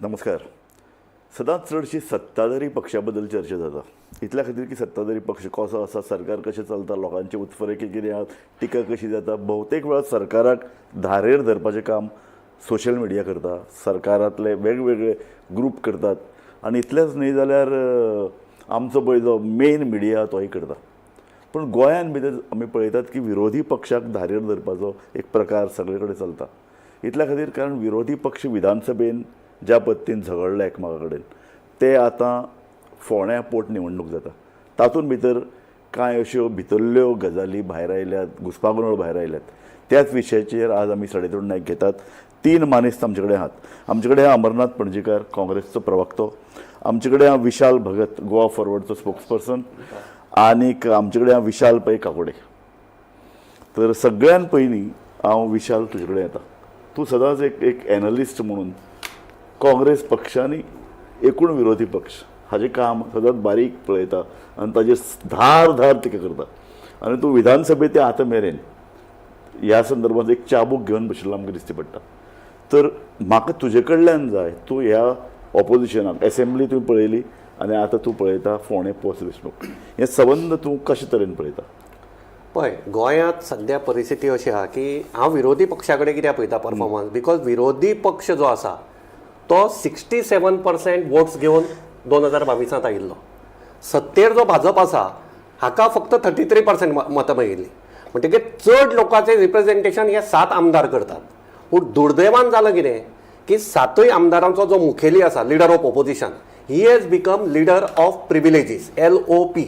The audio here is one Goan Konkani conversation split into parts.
नमस्कार. सदांच चडशी सत्ताधारी पक्षा बद्दल चर्चा जाता. इतल्या खातीर की सत्ताधारी पक्ष कसो आसा, सरकार कशें चलता, लोकांचे उत्फर्के कितें आहात, टिका कशी जाता. बहुतेक वेळार सरकाराक धारेर धरपाचें काम सोशल मिडिया करता, सरकारांतले वेगवेगळे ग्रूप करतात आनी इतलेंच न्हय जाल्यार आमचो पळय जो मेन मिडिया तोय करता. पूण गोंयान भितर आमी पळयतात की विरोधी पक्षाक धारेर धरपाचो एक प्रकार सगळे कडेन चलता. इतल्या खातीर कारण विरोधी पक्ष विधानसभेन ज्या पद्दतीन झगडले एकमेका कडेन, ते आतां फोंड्या पोटनिवडणूक जाता, तातूंत भितर कांय अश्यो भितरल्यो गजाली भायर आयल्यात, घुस्पागोंदळ भायर आयल्यात. त्याच विशयाचेर आज आमी सडेतोड नायक घेतात. तीन मानेस्त आमचे कडेन आहात. आमचे कडेन आहा अमरनाथ पणजीकार, काँग्रेसचो प्रवक्तो. आमचे कडेन आहा विशाल भगत, गोवा फॉरवर्डचो स्पोक्सपर्सन, आनीक आमचे कडेन आहा विशाल पै काकोडे. तर सगळ्यान पयलीं हांव विशाल तुजे कडेन येता. तूं सदांच एक एक एनलिस्ट म्हणून काँग्रेस पक्ष आनी एकूण विरोधी पक्ष हाजें काम सदांच बारीक पळयता आनी ताजेर धार धार टिका करता. आनी तूं विधानसभेत ते आतां मेरेन ह्या संदर्भात एक चाबूक घेवन बशिल्लो आमकां दिसती पडटा. तर म्हाका तुजे कडल्यान जाय, तूं ह्या ऑपोजिशनाक एसेंब्ली तुवें पळयली आनी आतां तूं पळयता फोंडें पोस्ट वेंचणूक, हें संबंद तूं कशे तरेन पळयता? पळय, गोंयांत सद्या परिस्थिती अशी आहा की हांव विरोधी पक्षा कडेन कित्याक पळयता परफॉर्मन्स, because विरोधी पक्ष जो आसा तो 67% वोट्स घेवन 2022त आयिल्लो. सत्तेर जो भाजप आसा हाका फक्त 33% मतां मेळिल्लीं. म्हणटकीर चड लोकांचें रिप्रेझेंटेशन हे सात आमदार करतात. पूण दुर्दैवान जालां कितें की सातूय आमदारांचो जो मुखेली आसा, leader of opposition, he has become leader of privileges, LOP.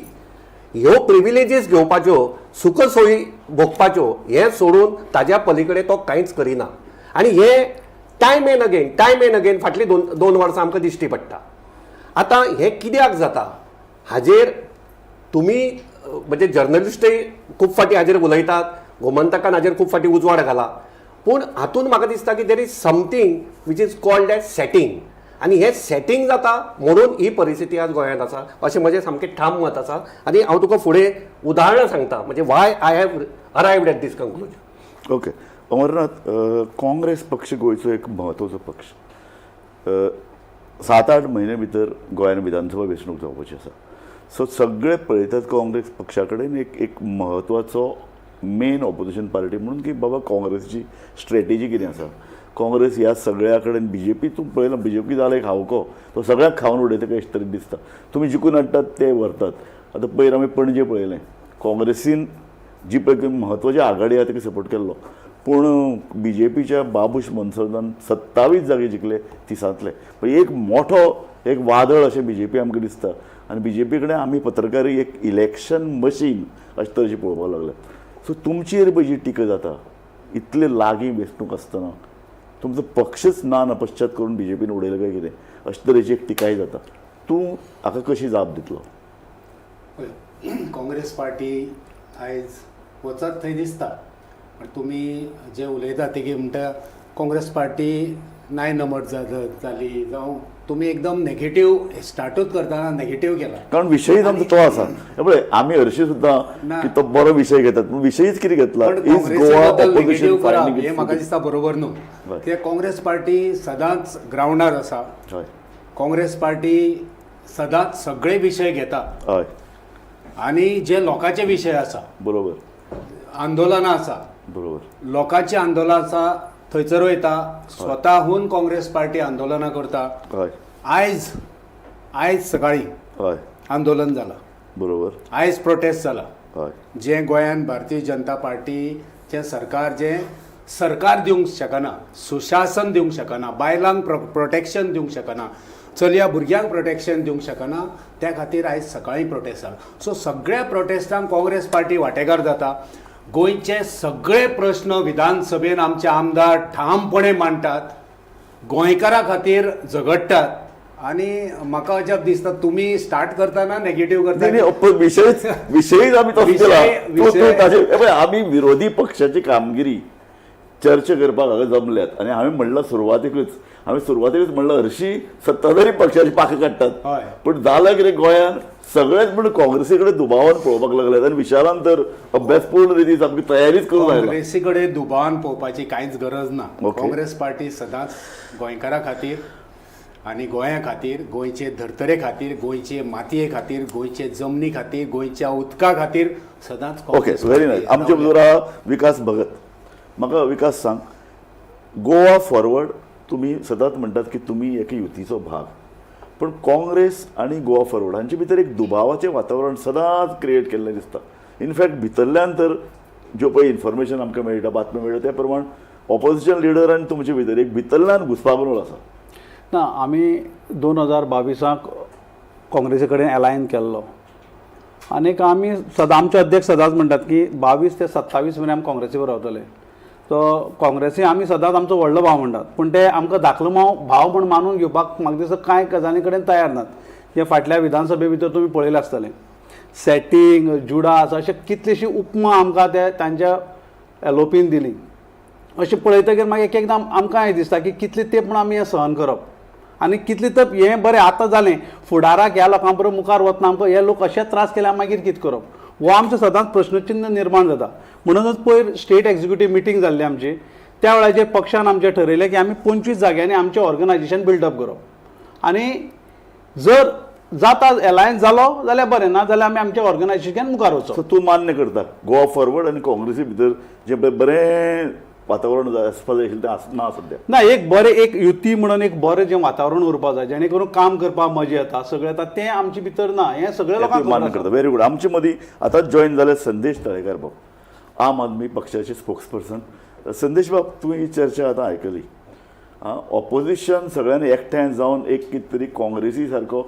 ह्यो प्रिविलेजीस घेवपाच्यो, सुखसोयी भोगपाच्यो, हें सोडून ताज्या पलीकडे तो कांयच करिना. आनी हे time and again, time and again फाटलीं दोन दोन वर्सां आमकां दिश्टी पडटा. आतां हें कित्याक जाता हाजेर तुमी म्हणजे जर्नलिस्टय खूब फावटी हाजेर उलयतात, गोमंतकान हाजेर खूब फावटी उजवाड घाला. पूण हातूंत म्हाका दिसता की there is something which is called as setting आनी हें सेटींग जाता म्हणून ही परिस्थिती आज गोंयांत आसा अशें म्हजें सामकें ठाम मत आसा. आनी हांव तुका फुडें उदाहरणां सांगता, म्हणजे why I have arrived at this conclusion. Okay Amarnath, Congress पक्ष गोंयचो एक म्हत्वाचो पक्ष. 7-8 म्हयने भितर गोंयान विधानसभा वेंचणूक जावपाची आसा. सो सगळे पळयतात काँग्रेस पक्षा कडेन एक एक म्हत्वाचो मेन ऑपोजिशन पार्टी म्हणून की बाबा काँग्रेसची स्ट्रेटेजी कितें आसा. काँग्रेस ह्या सगळ्या कडेन, बीजेपी तूं पळयला, बीजेपी जालो एक हावको, तो सगळ्याक खावन उडयता काय अशें तरेन दिसता. तुमी जिखून हाडटात ते व्हरतात. आतां पयर आमी पणजे पळयलें, काँग्रेसीन जी पळय म्हत्वाची आघाडी आहा ताका सपोर्ट केल्लो, पूण बीजेपीच्या बाबूश मोन्सेरातान 27 जागे जिखले 30तांतले. पण एक मोठो एक वादळ अशें बीजेपी आमकां दिसता आनी बीजेपी कडेन आमी पत्रकार एक इलेक्शन मशीन अशें तरेचें पळोवपाक लागले. सो तुमचेर पळय जी टिका जाता, इतले लागीं वेंचणूक आसतना तुमचो पक्षच ना नपश्चात करून बीजेपीन उडयलो काय कितें अशे तरेची एक टिकाय जाता. तूं हाका कशी जाप दितलो? पळय, काँग्रेस पार्टी आयज वचत थंय दिसता. पण तुमी जे उलयता ते की म्हणटा काँग्रेस पार्टी नाय नमट जाली, जावं तुमी एकदम नेगेटीव स्टार्टूच करतना नेगेटीव केला. कारण विशयच आमचो तो आसा. हे पळय, आमी हरशी सुद्दां ना. की तो बरो विशय घेतात, पूण विशयच कितें घेतला? पण is Goa बद्दल ऑपोजिशन नेगेटीव करप हें म्हाका दिसता बरोबर न्हू. हय. कित्याक काँग्रेस पार्टी सदांच ग्रावंडार आसा. काँग्रेस पार्टी सदांच सगळे विशय घेता आनी जे लोकांचे विशय आसा, आंदोलनां आसा, लोकांची आंदोलनां आसा थंयसर वयता. स्वताहून काँग्रेस पार्टी आंदोलनां करता. आयज आयज सकाळी आंदोलन जाला. आयज प्रोटेस्ट जाला. जें गोंयान भारतीय जनता पार्टीचें सरकार, जें सरकार दिवंक शकना, सुशासन दिवंक शकना, बायलांक प्रोटेक्शन दिवंक शकना, चलया भुरग्यांक प्रोटेक्शन दिवंक शकना, त्या खातीर आयज सकाळीं प्रोटेस्ट जाला. सो सगळ्या प्रोटेस्टांक काँग्रेस पार्टी वांटेकार जाता. गोंयचे सगळे प्रश्न विधानसभेन आमचे आमदार ठामपणे मांडटात, गोंयकारा खातीर झगडटात. आनी म्हाका अजाप दिसता, तुमी स्टार्ट करतना नेगेटीव करता. नाही, नाही, पण विशयच विशयच आमी तसो केला. तूं ताजे हे पळय, आमी विरोधी पक्षाची कामगिरी चर्चा करपाक हांगा जमल्यात आनी हांवें म्हणलां सुरवातेकूच, हांवें सुरवातेकूच म्हणलां, हरशी सत्ताधारी पक्षाची पाखां काडटात. पूण जालां कितें, गोंयान सगळेच म्हण काँग्रेसी कडेन दुबावान पळोवपाक लागल्यात आनी विशालान तर अभ्यासपूर्ण रिती सामकी तयारीच करून आयला. काँग्रेसी कडेन दुबावान पळोवपाची कांयच गरज ना. काँग्रेस पार्टी सदांच गोंयकारा खातीर आनी गोंया खातीर, गोंयचे धर्तरे खातीर, गोंयचे मातये खातीर, गोंयचे जमनी खातीर, गोंयच्या उदका खातीर सदांच ओके, व्हेरी नायस. आमचे बरोबर आहा विकास भगत. म्हाका विकास सांग, गोवा फॉरवर्ड तुमी सदांच म्हणटात की तुमी एके युतीचो भाग, पण काँग्रेस आनी गोवा फॉरवर्ड हांचे भितर एक दुबावाचें वातावरण सदांच क्रिएट केल्लें दिसता. इनफॅक्ट भितरल्यान तर ज्यो पळय इन्फॉर्मेशन आमकां मेळटा, बातम्यो मेळटा, त्या प्रमाण ऑपोजिशन लिडर आनी तुमचे भितर एक भितरल्यान घुसपागोंदळ आसा. ना, आमी 2022 काँग्रेसी कडेन एलायन केल्लो आनीक आमी सदां, आमचे अध्यक्ष सदांच म्हणटात की 22 ते 27 मेरेन आमी काँग्रेसी बरोबर रावतले. तो काँग्रेसी आमी सदांच आमचो व्हडलो भाव म्हणटात, पूण ते आमकां धाकलो भाव म्हण मानून घेवपाक म्हाका दिसता कांय गजाली कडेन तयार नात. जे फाटल्या विधानसभे भितर तुमी पळयलें आसतलें, सेटींग, जुडास अशे कितलीशी उपमा आमकां ते तांच्या एलओपीन दिली. अशें पळयतकीर मागीर एक एकदां आमकां हें दिसता की कितले तेंप म्हूण आमी हें सहन करप आनी कितले तेंप हें बरें आतां जालें, फुडाराक ह्या लोकां बरोबर मुखार वतना आमकां हे लोक अशेच त्रास केल्यार मागीर कितें करप, हो आमचो सदांच प्रश्नचिन्न निर्माण जाता. म्हणूनच पयर स्टेट एक्झिक्युटीव मिटींग जाल्ली आमची, त्या वेळाचेर पक्षान आमचें ठरयलें की आमी 25 जाग्यांनी आमचें ऑर्गनायजेशन बिल्डअप करप आनी जर जाता एलायन्स जालो जाल्यार बरें, ना जाल्यार आमी आमच्या ऑर्गनायजेशन मुखार वचप. सो तूं मान्य करता गोवा फॉरवर्ड आनी काँग्रेसी भितर जें पळय बरें वातावरण आसपा जाय आशिल्लें तें आसना सद्या. ना, एक बरें एक युती म्हणून एक बरें जें वातावरण उरपाक जाय जेणे करून काम करपाक मजा येता, सगळें येता, तें आमचे भितर ना, हें सगळें लोकांक मान्य करता. Very good. आमचे मदीं आतांच जॉयन जाले संदेश तळेकार बाब, आम आदमी पक्षाचे स्पोक्स पर्सन. संदेश बाब, तुवें ही चर्चा आतां आयकली. ऑपोजिशन सगळ्यांनी एकठांय जावन एक कितें तरी काँग्रेसी सारको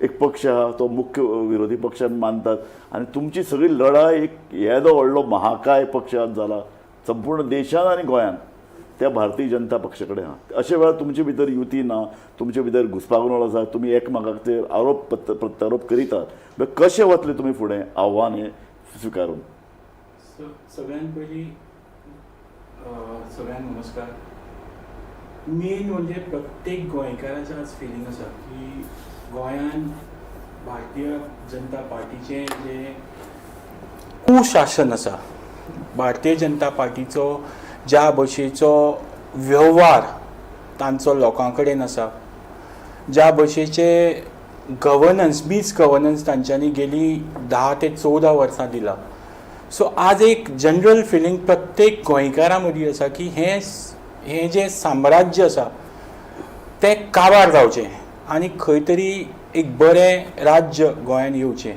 एक पक्ष आहा तो मुख्य विरोधी पक्ष आमी मानतात आनी तुमची सगळी लढाय एक येदो व्हडलो महाकाय पक्षांत जाला संपूर्ण देशान आनी गोंयान त्या भारतीय जनता पक्षा कडेन आहा. अशे वेळार तुमचे भितर युती ना, तुमचे भितर घुसपागोंदळ आसा, तुमी एकमेकाचेर आरोप प्रत्यारोप करीतात, कशें वतले तुमी फुडें आव्हान हें स्विकारून? सगळ्यात पयलीं सगळ्यांक नमस्कार. मेन म्हणजे प्रत्येक गोंयकाराचें आज फिलींग आसा की गोंयान भारतीय जनता पार्टीचें जें कुशासन आसा, भारतीय जनता पार्टीचो ज्या भशेचो वेव्हार तांचो लोकां कडेन आसा, ज्या भशेचे गवर्नन्स, मीस गवर्नन्स तांच्यांनी गेली 10 ते 14 वर्सां दिला. सो आज एक जनरल फिलींग प्रत्येक गोंयकारा मदीं आसा की हें जें साम्राज्य आसा तें काबार जावचें आनी खंय तरी एक बरें राज्य गोंयांत येवचें.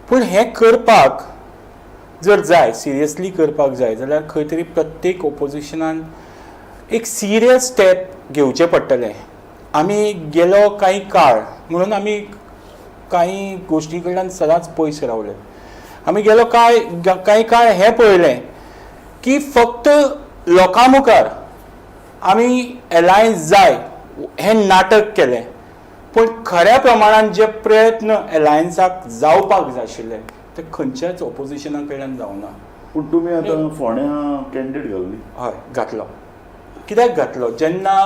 पूण हें करपाक जर जाय, सिरियसली करपाक जाय जाल्यार खंय तरी प्रत्येक ओपोजिशनान एक सिरियस स्टेप घेवचें पडटलें. आमी गेलो कांय काळ म्हणून आमी कांय गोश्टी कडल्यान सदांच पयस रावले. आमी गेलो कांय काळ हें पळयलें की फक्त लोकां मुखार आमी एलायन्स जाय हें नाटक केलें, पूण खऱ्या प्रमाणान जे प्रयत्न एलायन्साक जावपाक जाय आशिल्ले ते खंयच्याच ओपोजिशना कडल्यान जावना. पूण तुमी आतां फोंड्यां कॅन्डिडेट घालली? हय, घातलो. कित्याक घातलो? जेन्ना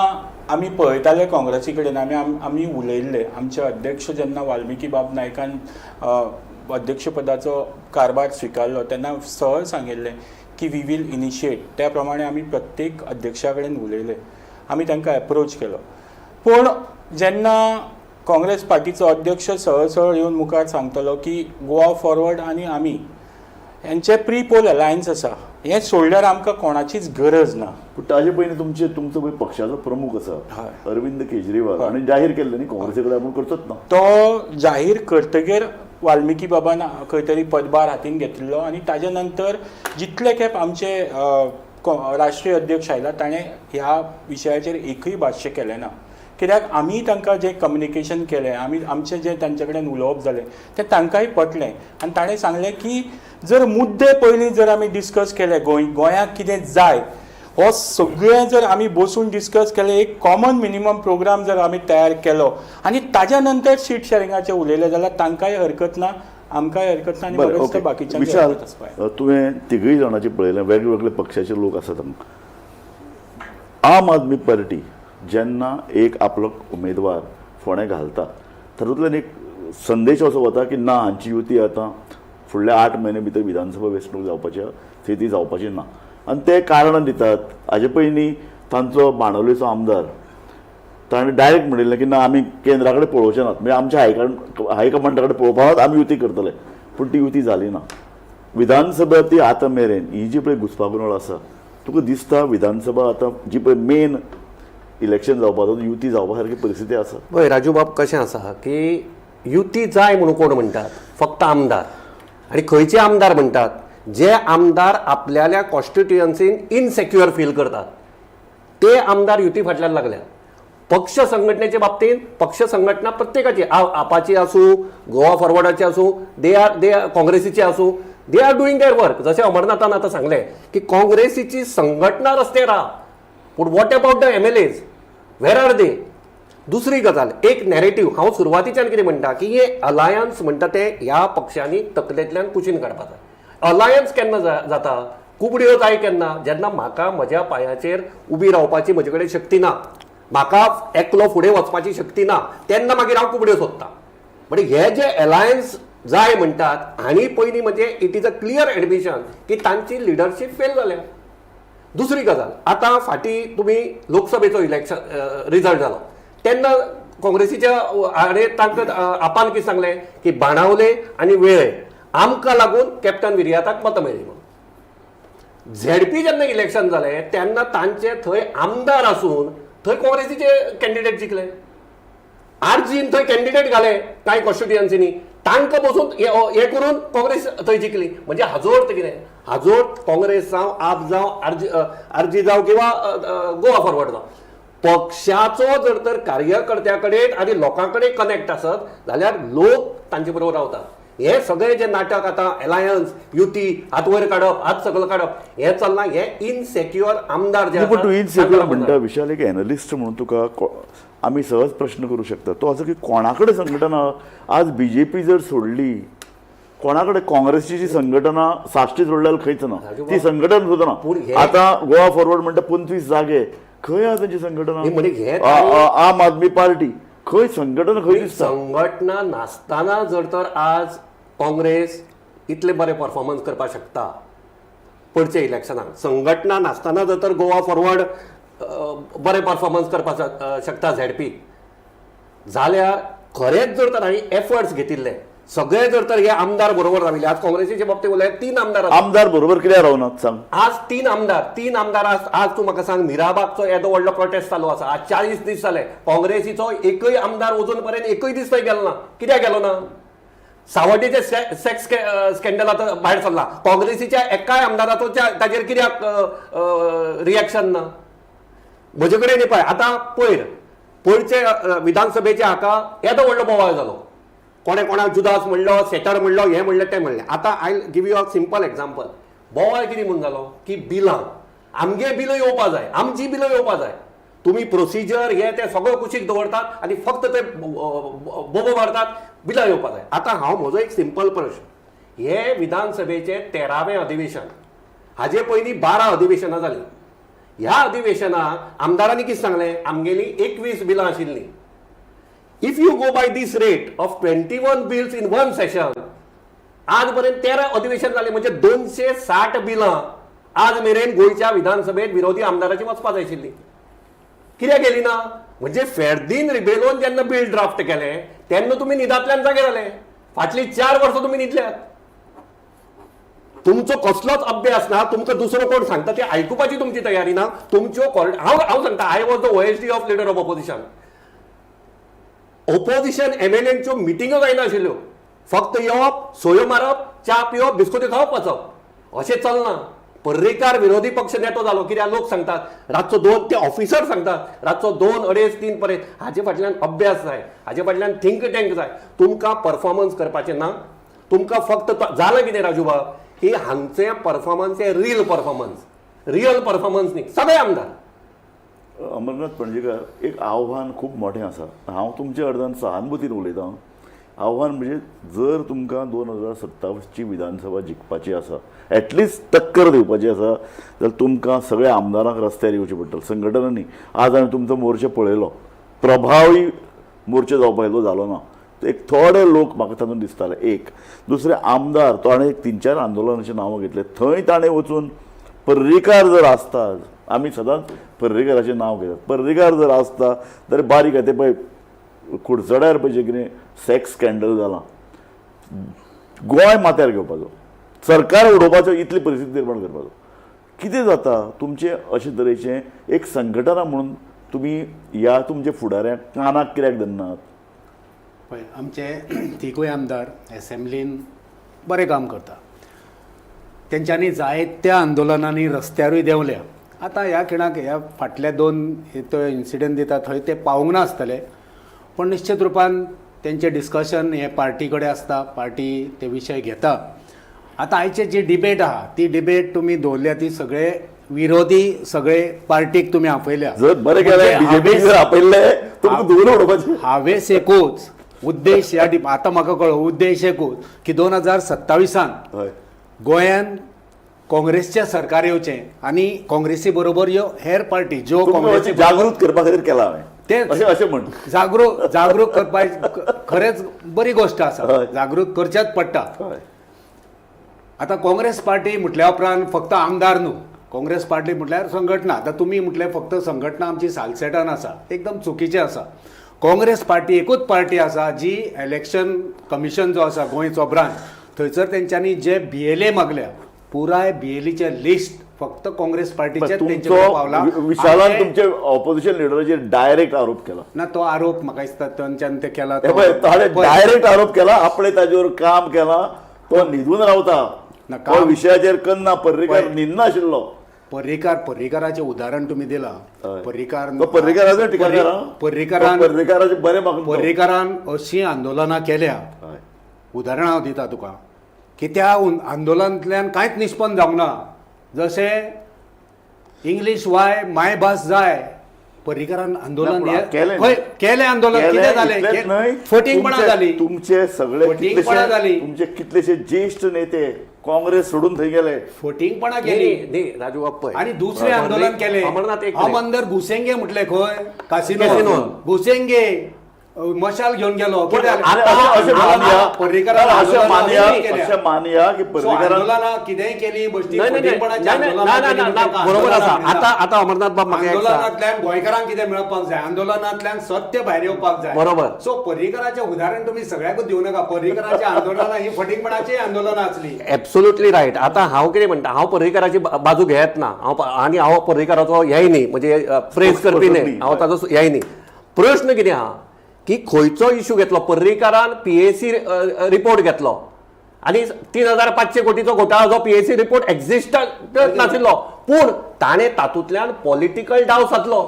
आमी पळयताले काँग्रेसी कडेन आमी उलयल्ले, आमचे अध्यक्ष जेन्ना वाल्मिकी बाब नायकान अध्यक्षपदाचो कारभार स्विकारलो तेन्ना सहज सांगिल्लें की we will initiate. त्या प्रमाणे आमी प्रत्येक अध्यक्षा कडेन उलयले, आमी तांकां एप्रोच केलो. पूण जेन्ना काँग्रेस पार्टीचो अध्यक्ष सहज सहज येवन मुखार सांगतलो की गोवा फॉरवर्ड आनी आमी हेंचे प्री पोल अलायन्स आसा, हें सोडल्यार आमकां कोणाचीच गरज ना. पूण ताजे पयलीं तुमचो पळय पक्षाचो प्रमुख आसा अरविंद केजरीवाल आनी जाहीर केल्लें न्ही काँग्रेसी कडेन आपूण करचोच ना. तो जाहीर करतगीर वाल्मिकी बाबान खंय तरी पदभार हातीन घेतिल्लो आनी ताजे नंतर जितले खेप आमचे राष्ट्रीय अध्यक्ष आयला ताणें ह्या विशयाचेर एकूय भाश्य केलें ना. कित्याक आमी तांकां जें कम्युनिकेशन केलें, आमी आमचें जें तांचे कडेन उलोवप जालें तें तांकांय पटलें आनी ताणें सांगलें की जर मुद्दे पयलीं जर आमी डिस्कस केले, गोंयाक कितें जाय हो सगळें जर आमी बसून डिस्कस केलें, एक कॉमन मिनिमम प्रोग्राम जर आमी तयार केलो आनी ताज्या नंतर सीट शॅरिंगाचें उलयलें जाल्यार तांकांय हरकत ना, आमकांय हरकत ना आनी बरेंच बाकीच्यांकय हरकत आसपा. तुवें तिगूय जाणांची पळयलें, वेगवेगळे पक्षाचे लोक आसात हांगा. आम आदमी पार्टी जेन्ना एक आपलो उमेदवार फोंडें घालता तातूंतल्यान एक संदेश असो वता की ना, हांची युती आतां फुडल्या 8 म्हयने भितर विधानसभा वेंचणूक जावपाची स्थिती जावपाची ना आनी ते कारणां दितात. हाजे पयलीं तांचो बाणावलेचो आमदार ताणें डायरेक्ट म्हणिल्लें की ना, आमी केंद्रा कडेन पळोवचे नात, म्हणजे आमच्या हायकमांडा कडेन पळोवपा आमी युती करतले. पूण ती युती जाली ना. विधानसभा ती आतां मेरेन ही जी पळय घुस्पागोंदळ आसा, तुका दिसता विधानसभा आतां जी पळय मेन इलेक्शन जावपा युती जावपा सारकी परिस्थिती आसा? पळय राजू बाब, कशें आसा की युती जाय म्हणून कोण म्हणटात? फक्त आमदार. आनी खंयचे आमदार म्हणटात? जे आमदार आपल्याल्या कॉन्स्टिट्युयन्सीन इनसेक्युअर फील करतात ते आमदार युती फाटल्यान लागल्या. पक्ष संघटनेचे बाबतींत पक्ष संघटना प्रत्येकाची, आपाची आसूं, गोवा फॉरवर्डाची आसूं, they are they काँग्रेसीची आसूं, they are doing their work. जशें अमरनाथान आतां सांगलें की काँग्रेसीची संघटना रस्त्यार आहा, पूण what about the MLAs, where are they? दुसरी गजाल, एक नॅरेटीव हांव सुरवातीच्यान कितें म्हणटा की हे अलायन्स म्हणटा ते ह्या पक्षांनी तकलेंतल्यान कुशीन काडपा जाय. अलायन्स केन्ना जाता? कुबड्यो जाय केन्ना? जेन्ना म्हाका म्हज्या पांयाचेर उबी रावपाची म्हजे कडेन शक्ती ना, म्हाका एकलो फुडें वचपाची शक्ती ना, तेन्ना मागीर हांव कुबड्यो सोदता. म्हणजे हे जे अलायन्स जाय म्हणटात आनी पयलीं म्हणजे it is a clear admission की तांची लिडरशीप फेल जाल्या. दुसरी गजाल, आतां फाटीं तुमी लोकसभेचो इलेक्शन रिजल्ट जालो तेन्ना काँग्रेसीच्या हाणें तांकां आपान कितें सांगलें की बाणावले आनी वेळे आमकां लागून कॅप्टन विरियाताक मतां मेळ्ळी म्हणून. झेडपी जेन्ना इलेक्शन जालें तेन्ना तांचे थंय आमदार आसून थंय काँग्रेसीचे कॅन्डिडेट जिखले. आरजीन थंय कॅन्डिडेट घाले कांय कॉन्स्टिट्युयन्सीनी, तांकां बसून हे करून काँग्रेस थंय जिखली. म्हणजे हाजो अर्थ कितें? हाजो अर्थ काँग्रेस जावं, आप जावं, आरजी जावं किंवा गोवा फॉरवर्ड जावं, पक्षाचो जर तर कार्यकर्त्या कडेन आनी लोकां कडेन कनेक्ट आसत जाल्यार लोक तांचे बरोबर रावतात. हे सगळे जे नाटक आतां अलायन्स, युती, हात वयर काडप, हात सकयल काडप हें चल्लां, हे इनसेक्युअर आमदार जे पण तूं आसात, इनसेक्युअर तांकां म्हणटा विशाल, एक एनलिस्ट म्हणून तुका आमी सहज प्रश्न करूं शकता तो असो की कोणा कडेन संघटना आज बीजेपी जर सोडली, कोणा कडेन काँग्रेसची जी संघटना साश्टी सोडल्यार खंयच ना, ती संघटन सुद्दां पूण ना. हे- आतां गोवा फॉरवर्ड म्हणटा 25 जागे, खंय आहा तेंची संघटना? नाही, म्हणजे हे आम आदमी पार्टी खंय संघटना खंय दिसता? संघटना नासतना जर तर आज काँग्रेस इतले बरे परफॉर्मन्स करपाक शकता पडचे इलेक्शनाक, संघटना नासतना जर तर गोवा फॉरवर्ड बरे परफॉर्मन्स करपाक शकता, झेडपी जाल्यार खरेंच जर तर हांणी एफर्ट्स घेतिल्ले सगळे जर तर हे आमदार बरोबर राविल्ले, आज काँग्रेसीचे बाबतीत उलयत 3 आमदार आसात. आमदार बरोबर कित्याक रावनात सांग? आज 3 आमदार, 3 आमदार आज आज तूं म्हाका सांग, मिराबागचो येदो व्हडलो प्रोटेस्ट चालू आसा, आज 40 दीस जाले, काँग्रेसीचो एकय आमदार अजून पर्यंत एकय दीस थंय गेलो ना. कित्याक गेलो ना? सावड्डेचे सेक्स स्कॅन्डल आतां भायर सरला, काँग्रेसीच्या एकाय आमदाराचो ताजेर कित्याक रिएक्शन ना? म्हजे कडेन पळय आतां पयर पयरचे विधानसभेचे हाका येदो व्हडलो बोवाळ जालो, कोणें कोणाक जुदास म्हणलो, सेटर म्हणलो, हें म्हणलें तें म्हणलें. आतां I give you a simple example. बोवाळ कितें म्हूण जालो की बिलां आमगे बिलां येवपा जाय, आमची बिलां येवपा जाय, तुमी प्रोसिजर हे ते सगळो कुशीक दवरतात आनी फक्त ते बोबो मारतात, बिलां येवपा जाय. आतां हांव म्हजो एक सिंपल प्रश्न, हे विधानसभेचें 13वें अधिवेशन, हाजे पयलीं 12 अधिवेशनां जालीं. ह्या अधिवेशनाक आमदारांनी कितें सांगलें? आमगेलीं 21 बिलां आशिल्लीं. If you go by this rate of 21 bills in one session, आज पर्यंत 13 अधिवेशन जाले, म्हणजे 260 बिलां आज मेरेन गोंयच्या विधानसभेत विरोधी आमदाराची वचपा जाय आशिल्ली, कित्याक गेली ना? म्हणजे फेर्दीन रिबेलोन जेन्ना बिल ड्राफ्ट केलें तेन्ना तुमी न्हिदांतल्यान जागे जाले. फाटलीं 4 वर्सां तुमी न्हिदल्यात, तुमचो कसलोच अभ्यास ना, तुमकां दुसरो कोण सांगता ते आयकुपाची तुमची तयारी ना. तुमच्यो हांव सांगता, I was the OSD of leader of opposition. Opposition एमएलएंच्यो मिटिंगो जायनाशिल्ल्यो, फक्त येवप, सोयो मारप, च्या पिवप, बिस्कुटी खावप, वचप, अशें चलना. पर्रीकार विरोधी पक्ष नेतो जालो कित्याक लोक सांगतात रातचो 2, ते ऑफिसर सांगतात रातचो 2, 2.5, 3 पर्यंत. हाजे फाटल्यान अभ्यास जाय, हाजे फाटल्यान थिंक टँक जाय. तुमकां परफॉर्मन्स करपाचें ना, तुमकां फक्त जालां कितें राजूबाब की हांगचें परफॉर्मन्स हें रील परफॉर्मन्स, रियल परफॉर्मन्स न्ही. सगळे आमदार. अमरनाथ पणजेकर, एक आव्हान खूब मोठें आसा, हांव तुमच्या अर्दान सहानुभूतीन उलयतां. आव्हान म्हणजे जर तुमकां 2027ची विधानसभा जिखपाची आसा, एटलिस्ट टक्कर दिवपाची आसा, जाल्यार तुमकां सगळ्या आमदारांक रस्त्यार येवचें पडटलें. संघटनांनी आज हांवें तुमचो मोर्चा पळयलो, प्रभावी मोर्चा जावपा इतलो जालो ना, एक थोडे लोक म्हाका तातूंत दिसताले. एक दुसरे आमदार तो ताणें 3-4 आंदोलनाचें नांवां घेतलें, थंय ताणें वचून पर्रीकार जर आसता आमी सदांच पर्रीकाराचें नांव घेतात. पर्रीकार जर आसता जाल्यार बारीक आहा. ते पळय कुडचड्यार पळय जें कितें सॅक्स स्कँडल जालां, गोंय माथ्यार घेवपाचो, सरकार उडोवपाचो, इतली परिस्थिती निर्माण करपाचो. कितें जाता तुमचें अशे तरेचें एक संघटना म्हणून तुमी ह्या तुमच्या फुडाऱ्यांक कानाक कित्याक धरनात? पळय आमचे तिगूय आमदार एसेंब्लीन बरें काम करता. तेंच्यांनी जायत्या आंदोलनांनी रस्त्यारूय देंवल्या. आतां ह्या खिणाक ह्या फाटल्या दोन तो इन्सिडंट दिता थंय ते पावूंक ना आसतले, पूण निश्चित रुपान तेंचें डिस्कशन हें पार्टी कडेन आसता, पार्टी ते विशय घेता. आतां आयचे जी डिबेट आहा ती डिबेट तुमी दवरल्या ती सगळे विरोधी सगळे पार्टीक तुमी आपयल्या. जर बरें केलें बीजेपी जर आपयल्लें तुमकां धुवन उडोवपाचें. हावेस एकूच उद्देश ह्या आतां म्हाका कळ्ळो उद्देश एकूच की 2027 हय गोंयान काँग्रेसचें सरकार येवचें आनी काँग्रेसी बरोबर ह्यो हेर पार्टी ज्यो तुमकां काँग्रेसी जागृत करपा खातीर केला हांवें तेच. अशें अशें म्हण. जागृत जागृत करपा खरेंच बरी गोश्ट आसा, हय. जागृत करचेंच पडटा. हय आतां काँग्रेस पार्टी म्हटल्या उपरांत फक्त आमदार न्हू, काँग्रेस पार्टी म्हटल्यार संघटना. आतां तुमी म्हटलें फक्त संघटना आमची सालसेटान आसा, एकदम चुकीचें आसा. काँग्रेस पार्टी एकूच पार्टी आसा जी इलेक्शन कमिशन जो आसा गोंयचो ब्रांच थंयसर तेंच्यांनी जे बीएलए मागल्या पुराय बीएलईचें लिस्ट फक्त काँग्रेस पार्टीचे तेंचे कडेन पावला. तुमचो विशालान आनी तुमचे ऑपोजिशन लिडराचेर डायरेक्ट आरोप केला. ना तो आरोप म्हाका दिसता तेंच्यान ते केला. हे पळय ताणें डायरेक्ट आरोप केला, आपणे ताजेर काम केलां, तो न्हिदून रावता, ना, तो काम- विशयाचेर करना. पर्रीकार पळय. न्हिदनाशिल्लो. पर्रीकार पर्रीकाराचें उदाहरण तुमी दिलां. हय. पर्रीकार तो पर्रीकाराचो टिकाकार आं. पर्रीकारान तो पर्रीकाराचें बरें म्हाका पर्रीकारान अशीं आंदोलनां केल्या. हय. उदाहरण हांव दिता तुका की त्या आंदोलनांतल्यान कांयच निष्पन्न जावंक ना. जशें इंग्लीश वाय मायभास जाय, पर्रीकारान आंदोलन ना, पूण केलें खंय केलें आंदोलन, केलें, कितें जालें? इतलेंच न्हय, फटींगपणां जालीं. तुमचे सगळे फटींगपणां जालीं. तुमचे कितलेशे ज्येश्ठ नेते काँग्रेस सोडून थंय गेले. फटींगपणां केली न्ही राजू बाब पळय आणि दुसरें आंदोलन केलें. अमरनाथ एक हम मिनिट. अंदर घुसेंगे म्हटलें खंय कासिनो कासिनोन. घुसेंगे मशाल घेवन गेलो. पूण कितें जालें? आता- अशें मानया पर्रीकारान अशें आंदोलनां मानया केल्या. अशें मानया की सो पर्रीकारान आंदोलनां कितेंय केली बश्टी नाही, नाही, फटींगपणाची नाही, नाही, आंदोलनां नाही, केली नाही, म्हणजे नाही, बरोबर आसा. आंदोलनां आता आता अमरनाथ बाब म्हाका एक सांग. आंदोलनांतल्यान गोंयकारांक कितें मेळपाक जाय, आंदोलनांतल्यान सत्य भायर येवपाक जाय. बरोबर. सो पर्रीकराचें उदाहरण तुमी सगळ्याकूच दिवं नाका. पर्रीकराचीं आंदोलनां ही फटींगपणाचीं आंदोलनां आसली. Absolutely right. आतां हांव कितें म्हणटा, हांव पर्रीकाराची बाजू घेत ना, हांव आनी हांव पर्रीकाराचो हेय न्ही, म्हणजे प्रेज करपी न्ही हांव, ताजो हेय न्ही. प्रश्न कितें आहा की खंयचो इशू घेतलो पर्रीकारान, पीएसी रिपोर्ट घेतलो आनी 3500 कोटीचो घोटाळो जो पीएसी रिपोर्ट एक्झिस्ट नाशिल्लो, पूण ताणें तातूंतल्यान पॉलिटिकल डाव सादलो.